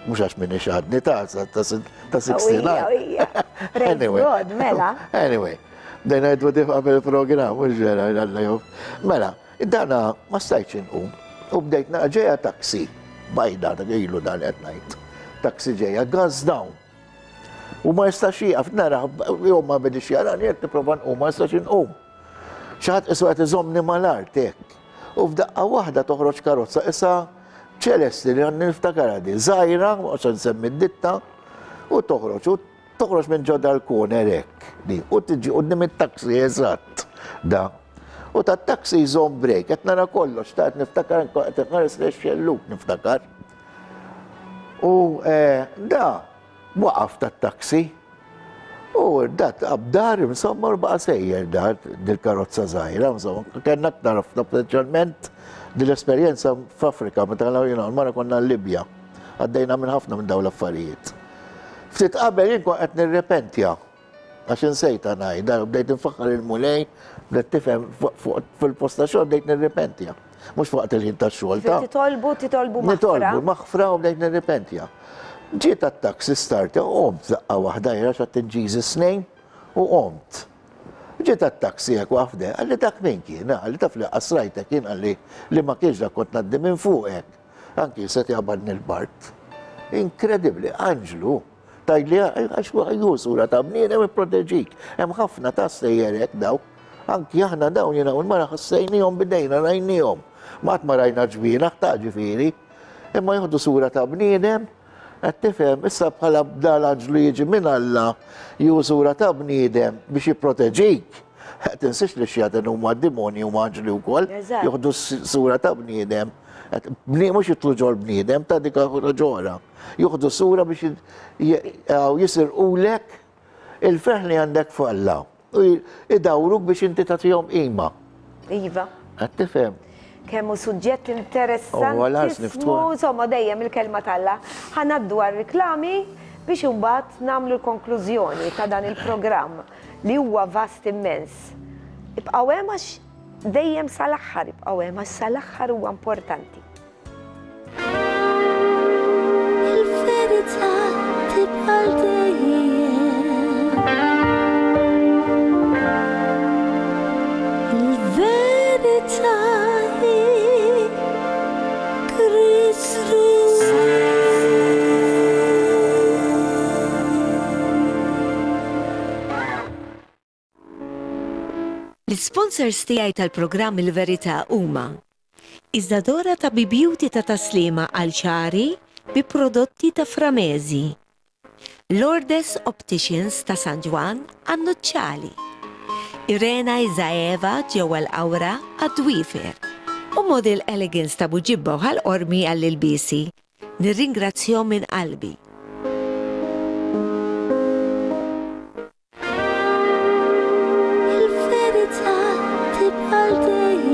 Mhux għax minni xadni ta' ta' 69. Anyway. God, mela. Anyway. Bdejna jidwu dif qabel il-programm, mhux vera, għalla jew. Mela, dana ma stajtx inqum. U bdejt ġejja taxi, bajda, dak ilu dan qed ngħid. Taxi ġejja, gas down. U ma jistax jieqaf, nara, jew ma bidix jarani, qed nipprova nqum, ma jistax inqum. Xi ħadd qisu qed iżommni mal-art hekk. U f'daqqa waħda toħroġ karozza issa ċelesti li għandi niftakarha di, żgħira, ma qgħodx nsemmi d-ditta, u toħroġ u toħroġ minn ġo dal-corner hekk di, u tiġi quddiem it-taxi eżatt da. U tat-taxi jżomm break, qed nara kollox, ta' qed niftakar qed inħares lejn xellug niftakar. U eh, da waqaf tat-taxi u da abdar insomma u baqa' sejjer da dil-karozza żgħira insomma kellna aktar ħafna speċjalment dil-esperjenza f'Afrika meta jiena l-mara konna l-Libja għaddejna minn ħafna minn dawn l-affarijiet. Ftit qabel jien kont qed nirrepentja Għax insejtha ngħidha, bdejt infaħħar il-Mulej, bdejt tifhem fil-post ta' xogħol bdejt nirripentja. Mhux waqt il-ħin tax-xogħol ta'. Titolbu, titolbu maħfra. Nitolbu maħfra u bdejt nirripentja. Ġiet għat-taxi starta u qomt daqqa waħda jien għax għad in Jesus name u qomt. Ġiet għat-taxi hekk waqaf qalli dak min kien, qalli taf li qasrajtek jien qalli li ma kienx dak kont ngħaddi minn fuqek. Anki se jaqbadni l-bard. Inkredibbli, anġlu. Tgħidli għax hu sura ta' bniedem ipproteġik. Hemm ħafna ta' stejjer hekk daw. Anki aħna dawn jiena u l-mara ħassejnihom bidejna rajnihom. Ma qatt ma rajna ġwienaħ ta' ġifieri. Imma jieħdu sura ta' bniedem, qed tifhem, issa bħala dal-anġlu jiġi minn Alla jieħu sura ta' bniedem biex jipproteġik. Tinsiex li x-xjaten huma demonji huma anġli wkoll, jieħdu sura ta' bniedem. Mhux jidħlu ġol-bniedem ta' dik ġora. Joħdu sura biex jisirqulek il-ferħ li għandek f'Alla u idawruk biex inti tagħtihom qima. Iva. Qed tifhem? Kemm hu suġġett interessantissimu, insomma dejjem il-kelma t'Alla. Ħa ngħaddu għar-riklami biex imbagħad nagħmlu l-konklużjoni ta' dan il-programm li huwa vast immens. Ibqgħu hemm għax dejjem sal-aħħar ibqgħu hemm għax sal-aħħar huwa importanti. Il-verità tibqa' dejjem. Il-verità hi Kristu. L-isponsors tiegħi tal-programm Il-Verità huma Isadora ta' Bi-Beauty ta' Taslima għal xagħri bi prodotti ta' Framesi, Lourdes Opticians ta' San Ġwann għan-nuċċali, Irena Isaeva ġewwa l-Qawra għad-dwiefer. U Model Elegance ta' Buġibba u Ħal Qormi għall-ilbiesi. Nirringrazzjahom minn qalbi. Il-verità tibqa' għal dejjem.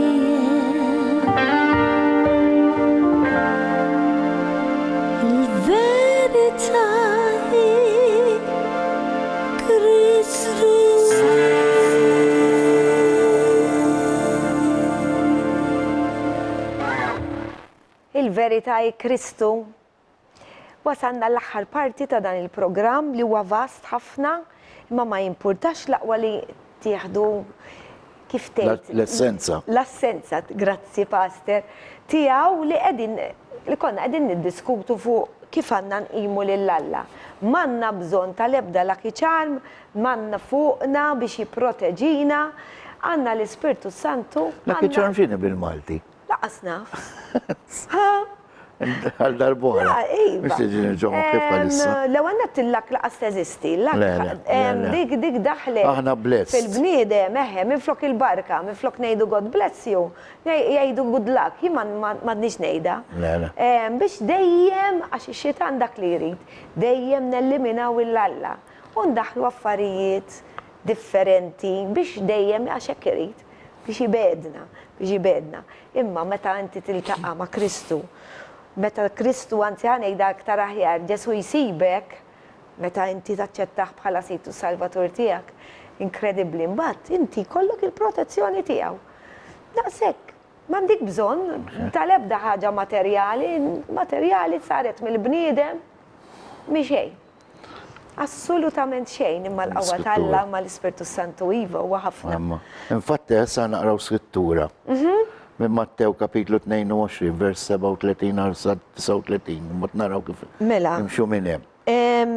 Il-verità hi Kristu. Il-verità hi Kristu. Wasalna l-aħħar parti ta' dan il-programm li huwa vast ħafna, imma ma jimpurtax l-aqwa li tieħdu kif tgħid. L-essenza. L-essenza, grazzi Pastor, tiegħu li qegħdin li konna qegħdin niddiskutu fuq kif għandna nqimu lil Alla. M'għandna bżonn tal-ebda lucky charm, m'għandna fuqna biex jipproteġina, għandna l-Ispirtu Santu. Lucky charm x'inhi bil-Malti? Laqas naf. Għal darb'oħra. Iva. Mhux tiġi ġo moħħi bħalissa. L-ewwel nett il-lak laqas teżisti. Dik dik daħlet. Aħna blessed. Fil-bniedem, eħe, minflok il-barka, minflok ngħidu God bless you, jgħidu good luck. Jien m'għadniex ngħidha. Biex dejjem, għax ix-xitan dak li jrid, dejjem nelliminaw 'il Alla u ndaħħlu affarijiet differenti biex dejjem għax hekk irid. Biex ibegħedna, biex ibegħedna. Imma meta inti tiltaqa' ma' Kristu, meta Kristu, anzi ħa ngħidha aktar aħjar, Ġesù jsibek, meta inti taċċettah bħala Sid u Salvatur tiegħek, inkredibbli, mbagħad inti jkollok il-protezzjoni tiegħu. Daqshekk. M'għandik bżonn tal-ebda ħaġa materjali, materjali saret mill-bniedem, mhi xejn. Assolutament xejn imma l-qawwa ta' Alla ma' l-Ispirtu Santu iva huwa ħafna. Infatti issa naqraw skrittura. Mhm. Minn Mattew kapitlu 22 vers 37 għal 39, mbagħad naraw kif mela. nimxu minn hemm.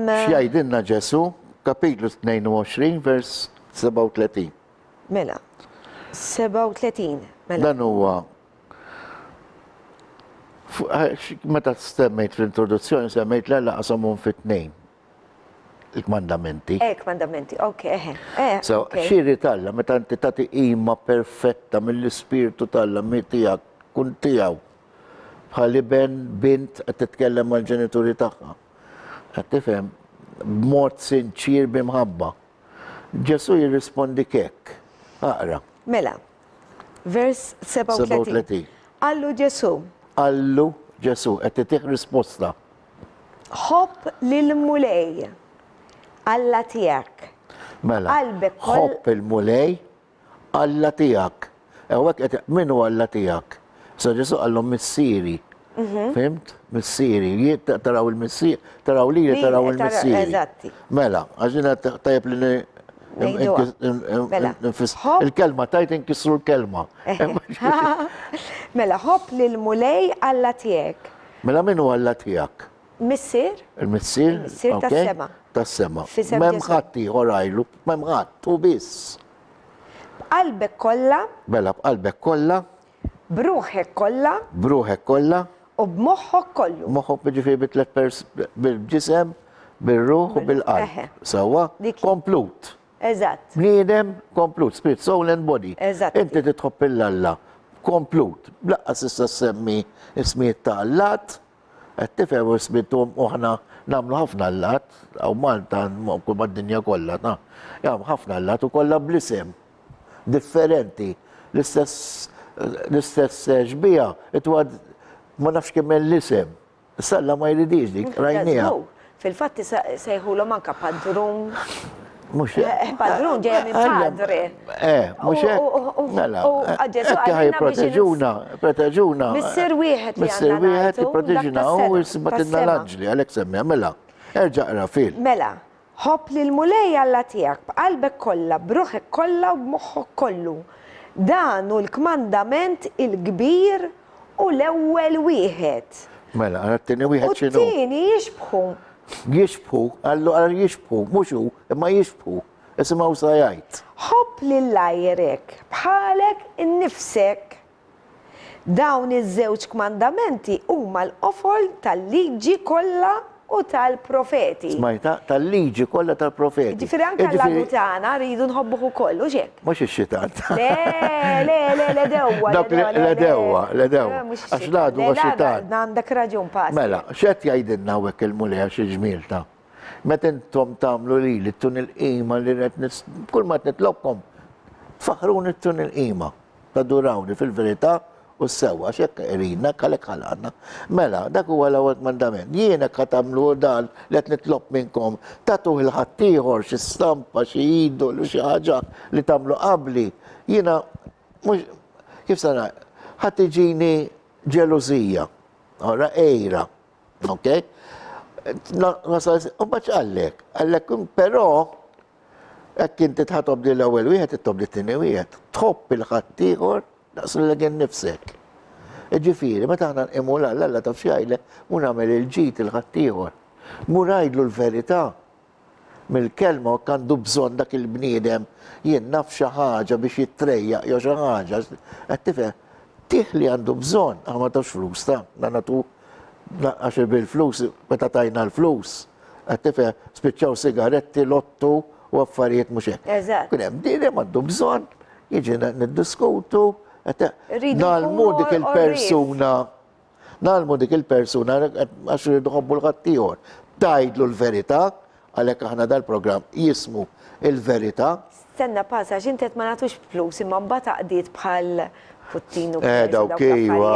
X'jgħidilna Ġesù kapitlu 22 vers 37. Mela. 37. Mela. Dan huwa Meta semmejt fl-introduzzjoni semmejt l-Alla qasamhom fi tnejn il-kmandamenti. Eh, kmandamenti, ok, eh, eh. So, xiri talla, meta inti tagħti qima perfetta mill-ispirtu talla mi tiegħek kun tiegħu. Bħal iben bint qed titkellem mal-ġenituri tagħha. Qed tifhem b'mod sinċir b'imħabba. Ġesu jirrispondi hekk. Aqra. Mela, Vers 37. Qallu Ġesù. Qallu Ġesù, qed itih risposta. Ħobb lill-Mulej, Alla tiegħek. Mela, ħobb il-Mulej, Alla tiegħek. Hawnhekk qed min hu Alla tiegħek? Sa Ġesù qallhom missieri. Mhm. Fimt? Missieri. Jien taraw il-missier, taraw lili taraw il-missieri. Eżatti. Mela, għax jiena tajjeb li Mela, il-kelma tajt inkissru l-kelma. Mela, ħobb lil Mulej Alla tiegħek. Mela min hu Alla tiegħek? Missier. Il-missier? Il-missier tas-sema. Tas-sema. M'hemm ħadd ieħor għajlu, m'hemm ħadd, hu biss. B'qalbek kollha. Mela b'qalbek kollha. B'ruħek kollha. B'ruħek kollha. U b'moħħok kollu. Moħħok jiġifieri bi tliet pers bil-ġisem, bir-ruħ u bil-qalb. Sewwa? Komplut. Eżatt. Bniedem komplut, spirit, soul and body. Eżatt. Inti titħobb 'il Alla komplut. B'laqqas issa ssemmi ismijiet ta' allat, qed tifhem u ismijiet u aħna nagħmlu ħafna allat, hawn Malta kull mad-dinja kollha, ta' ħafna allat u kollha bl-isem. differenti, l-istess l-istess xbieha itwad ma nafx kemm hemm l-isem. Issa Alla ma jridix dik, rajniha. Fil-fatt sejħulhom anke padrun. Mhux eh, eh, padrun ġejja minn padre. Eh, mhux hekk. Mela, hekk ħaj proteġuna, proteġuna. Missier wieħed li Missier wieħed jipproteġina u jisbatilna l-anġli għalhekk semmija mela. Erġa' qra fil. Mela, Ħobb lill-Mulej Alla tiegħek b'qalbek kollha, b'ruħek kollha u b'moħħok kollu. Dan hu l-kmandament il-kbir u l-ewwel wieħed. Mela, ara t-tieni wieħed x'inhu. U t-tieni jixbħu. Jixbħu, qallu ara jixbħu, mhux hu, imma jixbħu. Isimgħu sa jgħid. Ħobb lil għajrek bħalek innifsek. Dawn iż-żewġ kmandamenti huma l-qofol tal-liġi kollha. u tal-profeti. Smajtha? Tal-liġi kollha tal-profeti. Jiġifieri anke l-għadu tagħna rridu nħobbuh ukoll, hux hekk? Mhux ix-xitan. Le, le, le, l-għedewwa. Dawk l-għedewwa, l-għedewwa. Għax l-għadu huwa xitan. Għandek raġun, Pastor. Mela, x'qed jgħidilna hawnhekk il-Mulej għax il-ġmiel ta' meta intom tagħmlu lili ttuni l-qima li qed kull ma qed nitlobkom tfaħħruni ttuni l-qima, tadurawni fil-verità u s-sewwa, għax hekk iridna, hekk għalhekk ħalaqna. Mela, dak huwa l-ewwel kmandament. Jien hekk ħa tagħmlu dan li qed nitlob minnkom, tagħtuh 'il ħaddieħor xi stampa, xi idolu, xi ħaġa li tagħmlu qabli, jiena mhux kif se ngħid, ħa tiġini ġelużija, ora għira, ok? U mbagħad x'qallek? Qallek però hekk inti tħa tobdi l-ewwel wieħed, tobdi t-tieni wieħed. Tħobb il-ħaddieħor Daqs lilek innifsek. Jiġifieri, meta aħna nqimu 'l Alla, Alla taf x'jgħidlek? Mur agħmel il-ġid 'il ħaddieħor. Mur għidlu l-verità. Mill-kelma hekk għandu bżonn dak il-bniedem jien naf xi ħaġa biex jittrejjaq jew xi ħaġa. Qed tifhem? Tih li għandu bżonn. Aħna ma tafx flus ta' nagħtu għax bil-flus meta tajna l-flus. Qed tifhem? Spiċċaw sigaretti, lottu u affarijiet mhux hekk. Eżatt. Kien hemm bniedem għandu bżonn Jiġi niddiskutu, nagħlmu dik il-persuna, nagħlmu dik il-persuna għax rridu ħobbu l-ħaddieħor. Tgħidlu l-verità, għalhekk aħna dal-programm jismu il-verità. Stenna pass għax inti qed ma nagħtux flus imma mbagħad għaqdiet bħal Puttinu eh, dawk iva,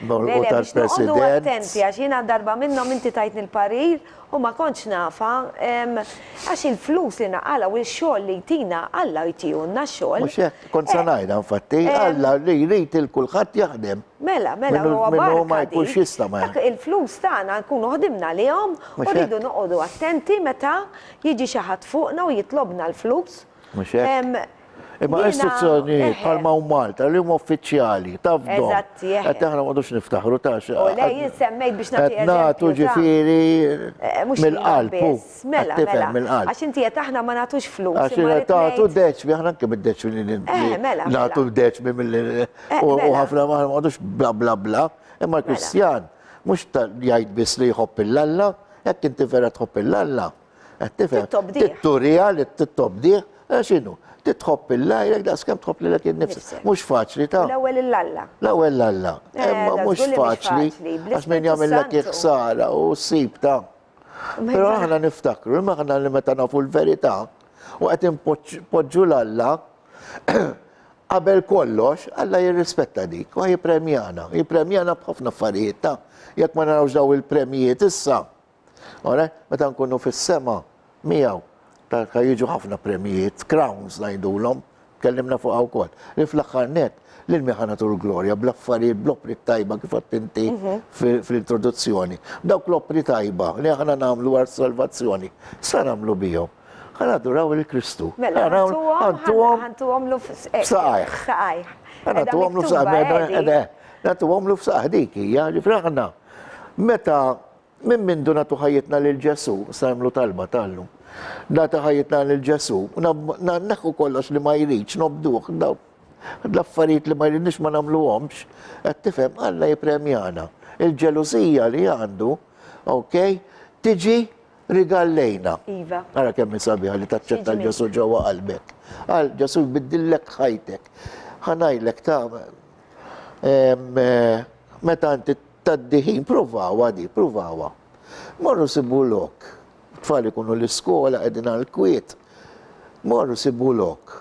U tal-President. Attenti għax jiena darba minnhom inti tajtni l-parir U ma kontx nafha, għax il-flus li naqalgħu, il-xogħol li jtina, Alla jtihulna x-xogħol. Mhux hekk, kont se ngħidha infatti, Alla li jrid il kulħadd jaħdem. Mela, mela, huwa barka. Minnu ma jkunx jista' ma. Dak il-flus tagħna nkunu ħdimna għalihom u rridu noqogħdu attenti meta jiġi xi ħadd fuqna u jitlobna l-flus. Mhux hekk? Imma istituzzjonijiet bħalma hu Malta li huma uffiċjali, tafdhom. Eżatti, eħe. Qed aħna ma nqogħdux niftaħru ta' xi. U le, jien semmejt biex nagħti Qed nagħtu ġifieri mill-qalb. Mela, mela. Mill-qalb. Għax inti qed aħna ma nagħtux flus. Għax tagħtu deċmi, aħna anke mid-deċmi li nagħtu deċmi mill u ħafna ma nqogħdux bla bla bla. Imma l-Kristjan mhux jgħid biss li jħobb il-Alla, jekk inti vera tħobb il-Alla. Qed tifhem? Titturiha li tittobdih, eh, x'inhu? Titħobb il-lajlek daqs kemm tħobb lilek innifsek. Mhux faċli ta' L-ewwel il-Alla. L-ewwel l-Alla. Eh, Imma mhux faċli għax min jagħmillek ħsara u ssib ta' Però aħna niftakru, imma aħna li meta nafu l-verità u qed inpoġġu l-Alla qabel kollox, Alla jirrispetta dik u jippremjana, jippremjana b'ħafna affarijiet ta' jekk ma narawx daw il-premjijiet issa, Ora, meta nkunu fis-sema miegħu, ta' jiġu ħafna premjijiet, crowns ngħidulhom, tkellimna fuqha wkoll. Li fl-aħħar nett, lil min ħa nagħtu l-glorja bl-affarijiet, bl-opri tajba kif għedt inti mhm. fl-introduzzjoni. Dawk l-opri tajba li aħna nagħmlu għal salvazzjoni, sa nagħmlu bihom. Ħa naduraw lil Kristu. Mela, ħantuhom lu f'saqajh. Saqajh. Ħanatuhom lu f'saqajh. Nagħtuhom lu f'saqajh dik hija, ġifri aħna meta Minn mindu nagħtu ħajjitna lil Ġesù, sa nagħmlu talba tal-lum. Nagħtu ħajjitna lil Ġesù, neħħu kollox li ma jridx, nobduh, l-affarijiet li ma jridniex ma nagħmluhomx, qed tifhem, Alla jippremjana. Il-ġelusija li għandu, ok, tiġi rigal lejna. Iva. Ara kemm hi sabiħa li taċċetta l Ġesù ġewwa qalbek. Għal Ġesù jbiddillek ħajtek. Ħa ngħidlek ta' meta inti Tgħaddi ħin, pruvawha di, pruvawha. Morru sibu lok. Tfal ikunu l-iskola qegħdin għall-kwiet. Morru sibu lok.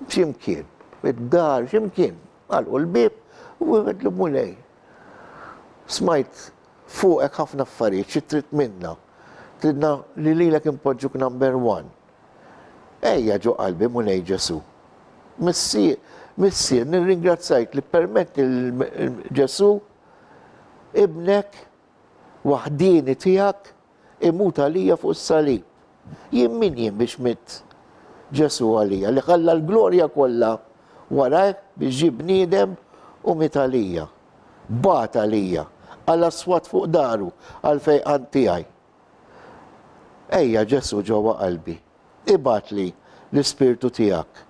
X'imkien, id-dar, x'imkien. Għalqu l-bieb u għedlu Mulej. Smajt fuqek ħafna affarijiet xi trid minna. Tridna li lilek inpoġġuk number one. Ejja ġo qalbi Mulej Ġesù. Missier, Missier, nirringrazzjak li ppermetti lil Ġesù, Ibnek waħdieni tiegħek, imut għalija fuq is-salib. Jien min jien biex miet Ġesù għalija, li ħalla l-glorja kollha warajh biex ġie bniedem u miet għalija. Bagħat għalija, qala' swat fuq daru għall-fejqan tiegħi. Ejja Ġesù ġewwa qalbi. Ibgħatli l-Ispirtu tiegħek.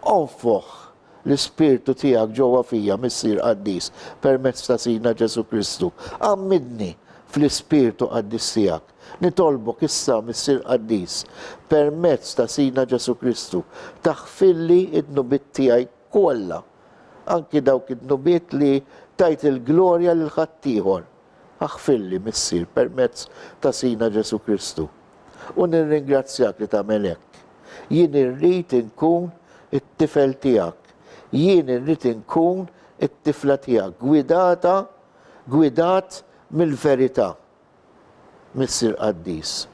Onfoħ l-Ispirtu tiegħek ġewwa fija, Missier Qaddis, permezz ta' Sidna Ġesù Kristu. Għammidni. fl-Ispirtu Qaddis tiegħek. Nitolbok issa, Missier Qaddis, permezz ta' Sidna Ġesù Kristu, taħfirli d-dnubiet tiegħi kollha, anki dawk id-dnubiet li tajt il-glorja lil ħaddieħor. Aħfirli, Missier, permezz ta' Sidna Ġesù Kristu. U nirringrazzjak li tagħmel hekk. Jien irrid inkun it-tifel tiegħek. Jien irrid inkun it-tifla tiegħek, gwidata, gwidat mill-verità. Missier Qaddis.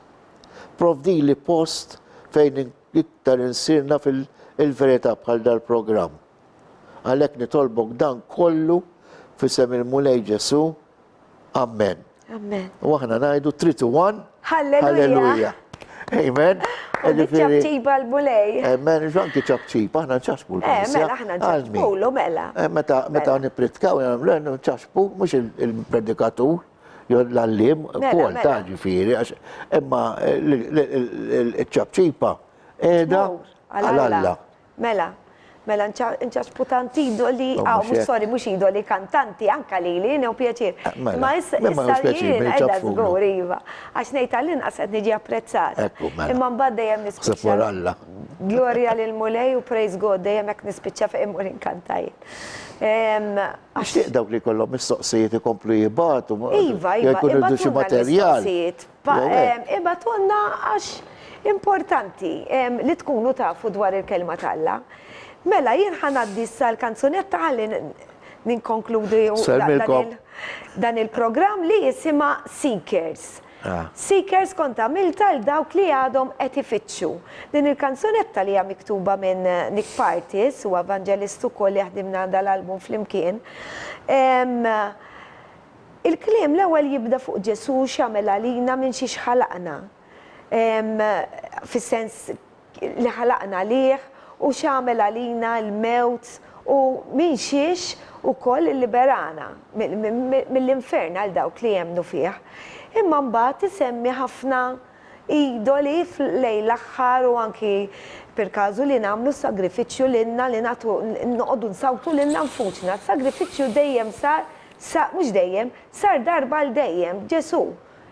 Provdili post fejn iktar insir naf il-verità bħal dal-programm. Għalhekk nitolbok dan kollu f'isem il-Mulej Ġesù. Amen. Amen. U aħna ngħidu 3 to 1. Halleluja. Amen. U ċapċipa l-Mulej. Amen, anki ċapċipa, aħna nċaċpu l-Knisja. Eh, mela, aħna nċaċpulu, mela. Eh, meta meta mela. nipritkaw, nċaċpu, mhux il-predikatur, jew l-għalliem, mela, ukoll ta' mela. ġifieri, għax imma ċ-ċapċipa qiegħda għal Alla. Mela, mela nċaċpu tant idoli, aw mhux sorry, mhux idoli, kantanti, anka lili, nieħu pjaċir. Eh, mela. Ma issa jien qiegħda żgur iva. Għax ngħid għall-inqas qed niġi apprezzat. Mela. Imma mbagħad dejjem nispiċċa. Alla. Glorja lil Mulej u praise God dejjem hekk nispiċċa fejn immur inkanta jien. Nixtieq dawk li jkollhom mistoqsijiet ikomplu jibgħatu. Iva, iva, jkunu jridu xi materjal. Ibgħatulna għax importanti li tkunu tafu dwar il-kelma t'Alla. Mela jien ħa ngħaddi issa l-kanzunetta ħalli ninkonkludi dan il-programm li jisimha Seekers. Seekers kont għamiltha għal dawk li għadhom qed ifittxu. Din il-kanzunetta li hija miktuba minn Nick Partis, huwa evanġelist ukoll li ħdimna dal-album flimkien. Il-kliem l-ewwel jibda fuq Ġesù x'għamel għalina minn xiex ħalaqna. Fis-sens li ħalaqna għalih u x'għamel għalina l-mewt u minn xiex ukoll illiberana mill-infern għal dawk li jemmnu fih. Imma mbagħad isemmi ħafna idoli lejn l-aħħar u anki per casu li nagħmlu sagrifiċċju lilna li nagħtu noqogħdu nsawtu lilna nfusna. Sagrifiċċju dejjem sar, mhux dejjem, sar darba għal dejjem, Ġesù.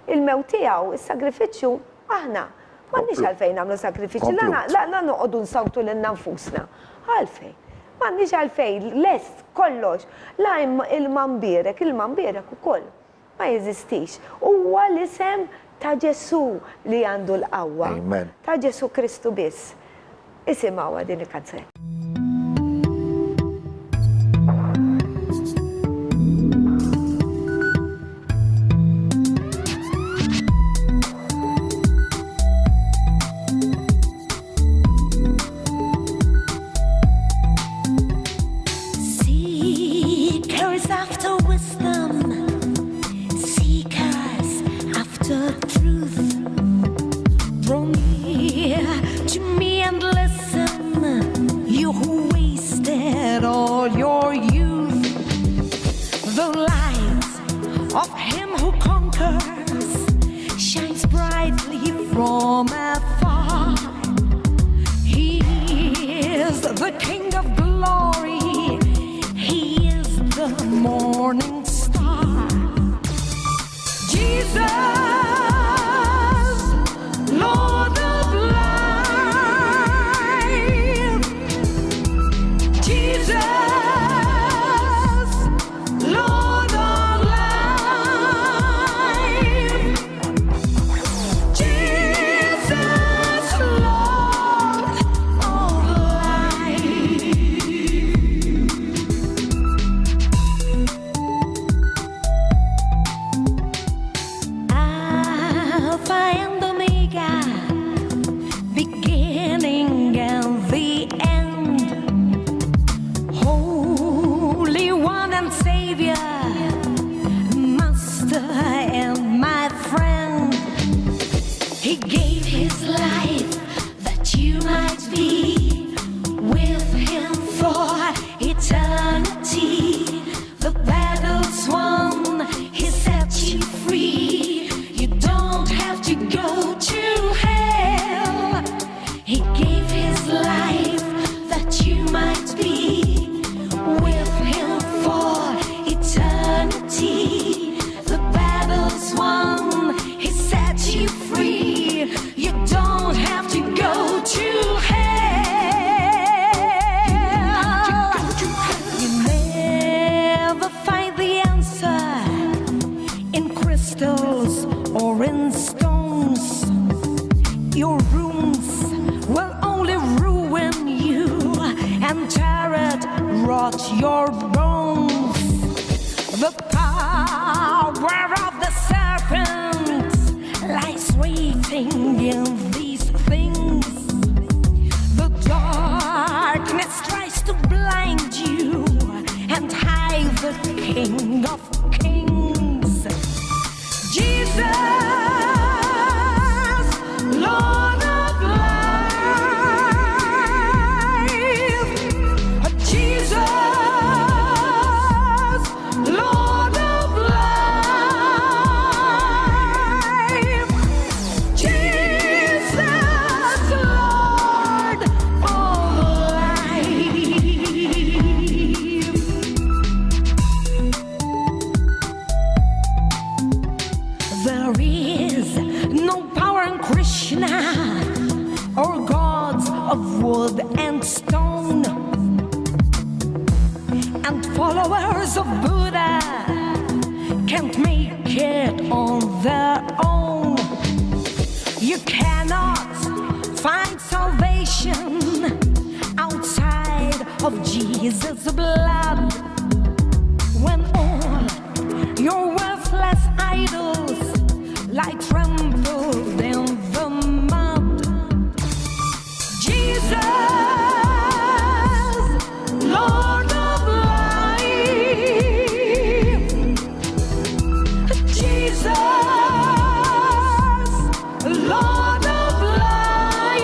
Il-mewt tiegħu, is-sagrifiċċju, aħna m'għandniex għalfejn nagħmlu sagrifiċċji, la la la noqogħdu nsawtu lilna nfusna. Għalfejn? M'għandniex għalfejn, lest kollox. La ilma mbierek, ilma mbierek ukoll ma jeżistix. Huwa l-isem ta' Ġesù li għandu l-qawwa. Ta' Ġesù Kristu biss. Isimgħuha din il-kanzunetta. Seekers after wisdom, seekers after truth. Draw near to me and listen, you who wasted all your youth. The light of him who conquers shines brightly from afar. He is the King of glory. He is the morning star. Jesus, Lord of life. Jesus, Lord of life. Jesus, Lord of life. Alpha and Omega, beginning and the end. Holy One and Savior, Master and my friend. He gave his life that you might be with him for eternity. The battle's won, he set you free. You don't have to go to hell. He gave his life that you might be with him for eternity. rot your bones. The power of the serpent lies waiting in these things. The darkness tries to blind you and hide the King of Kings. Jesus, Lord of life. Jesus, Lord of life. Jesus, Lord of life. There is no power in Krishna or gods of wood and stone. And followers of Buddha can't make it on their own. You cannot find salvation outside of Jesus' blood. When all your worthless idols lie trampled in the mud. Jesus, Lord of life. Jesus, Lord of life.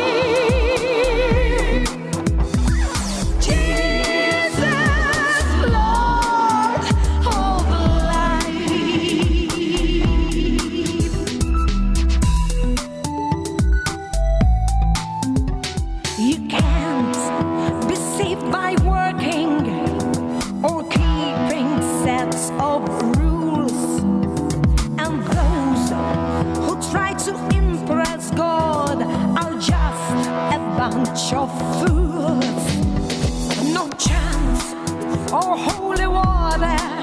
Jesus, Lord of life. You can't be saved by working or keeping sets of rules. And those who try to impress God are just a bunch of fools. No chance or holy water.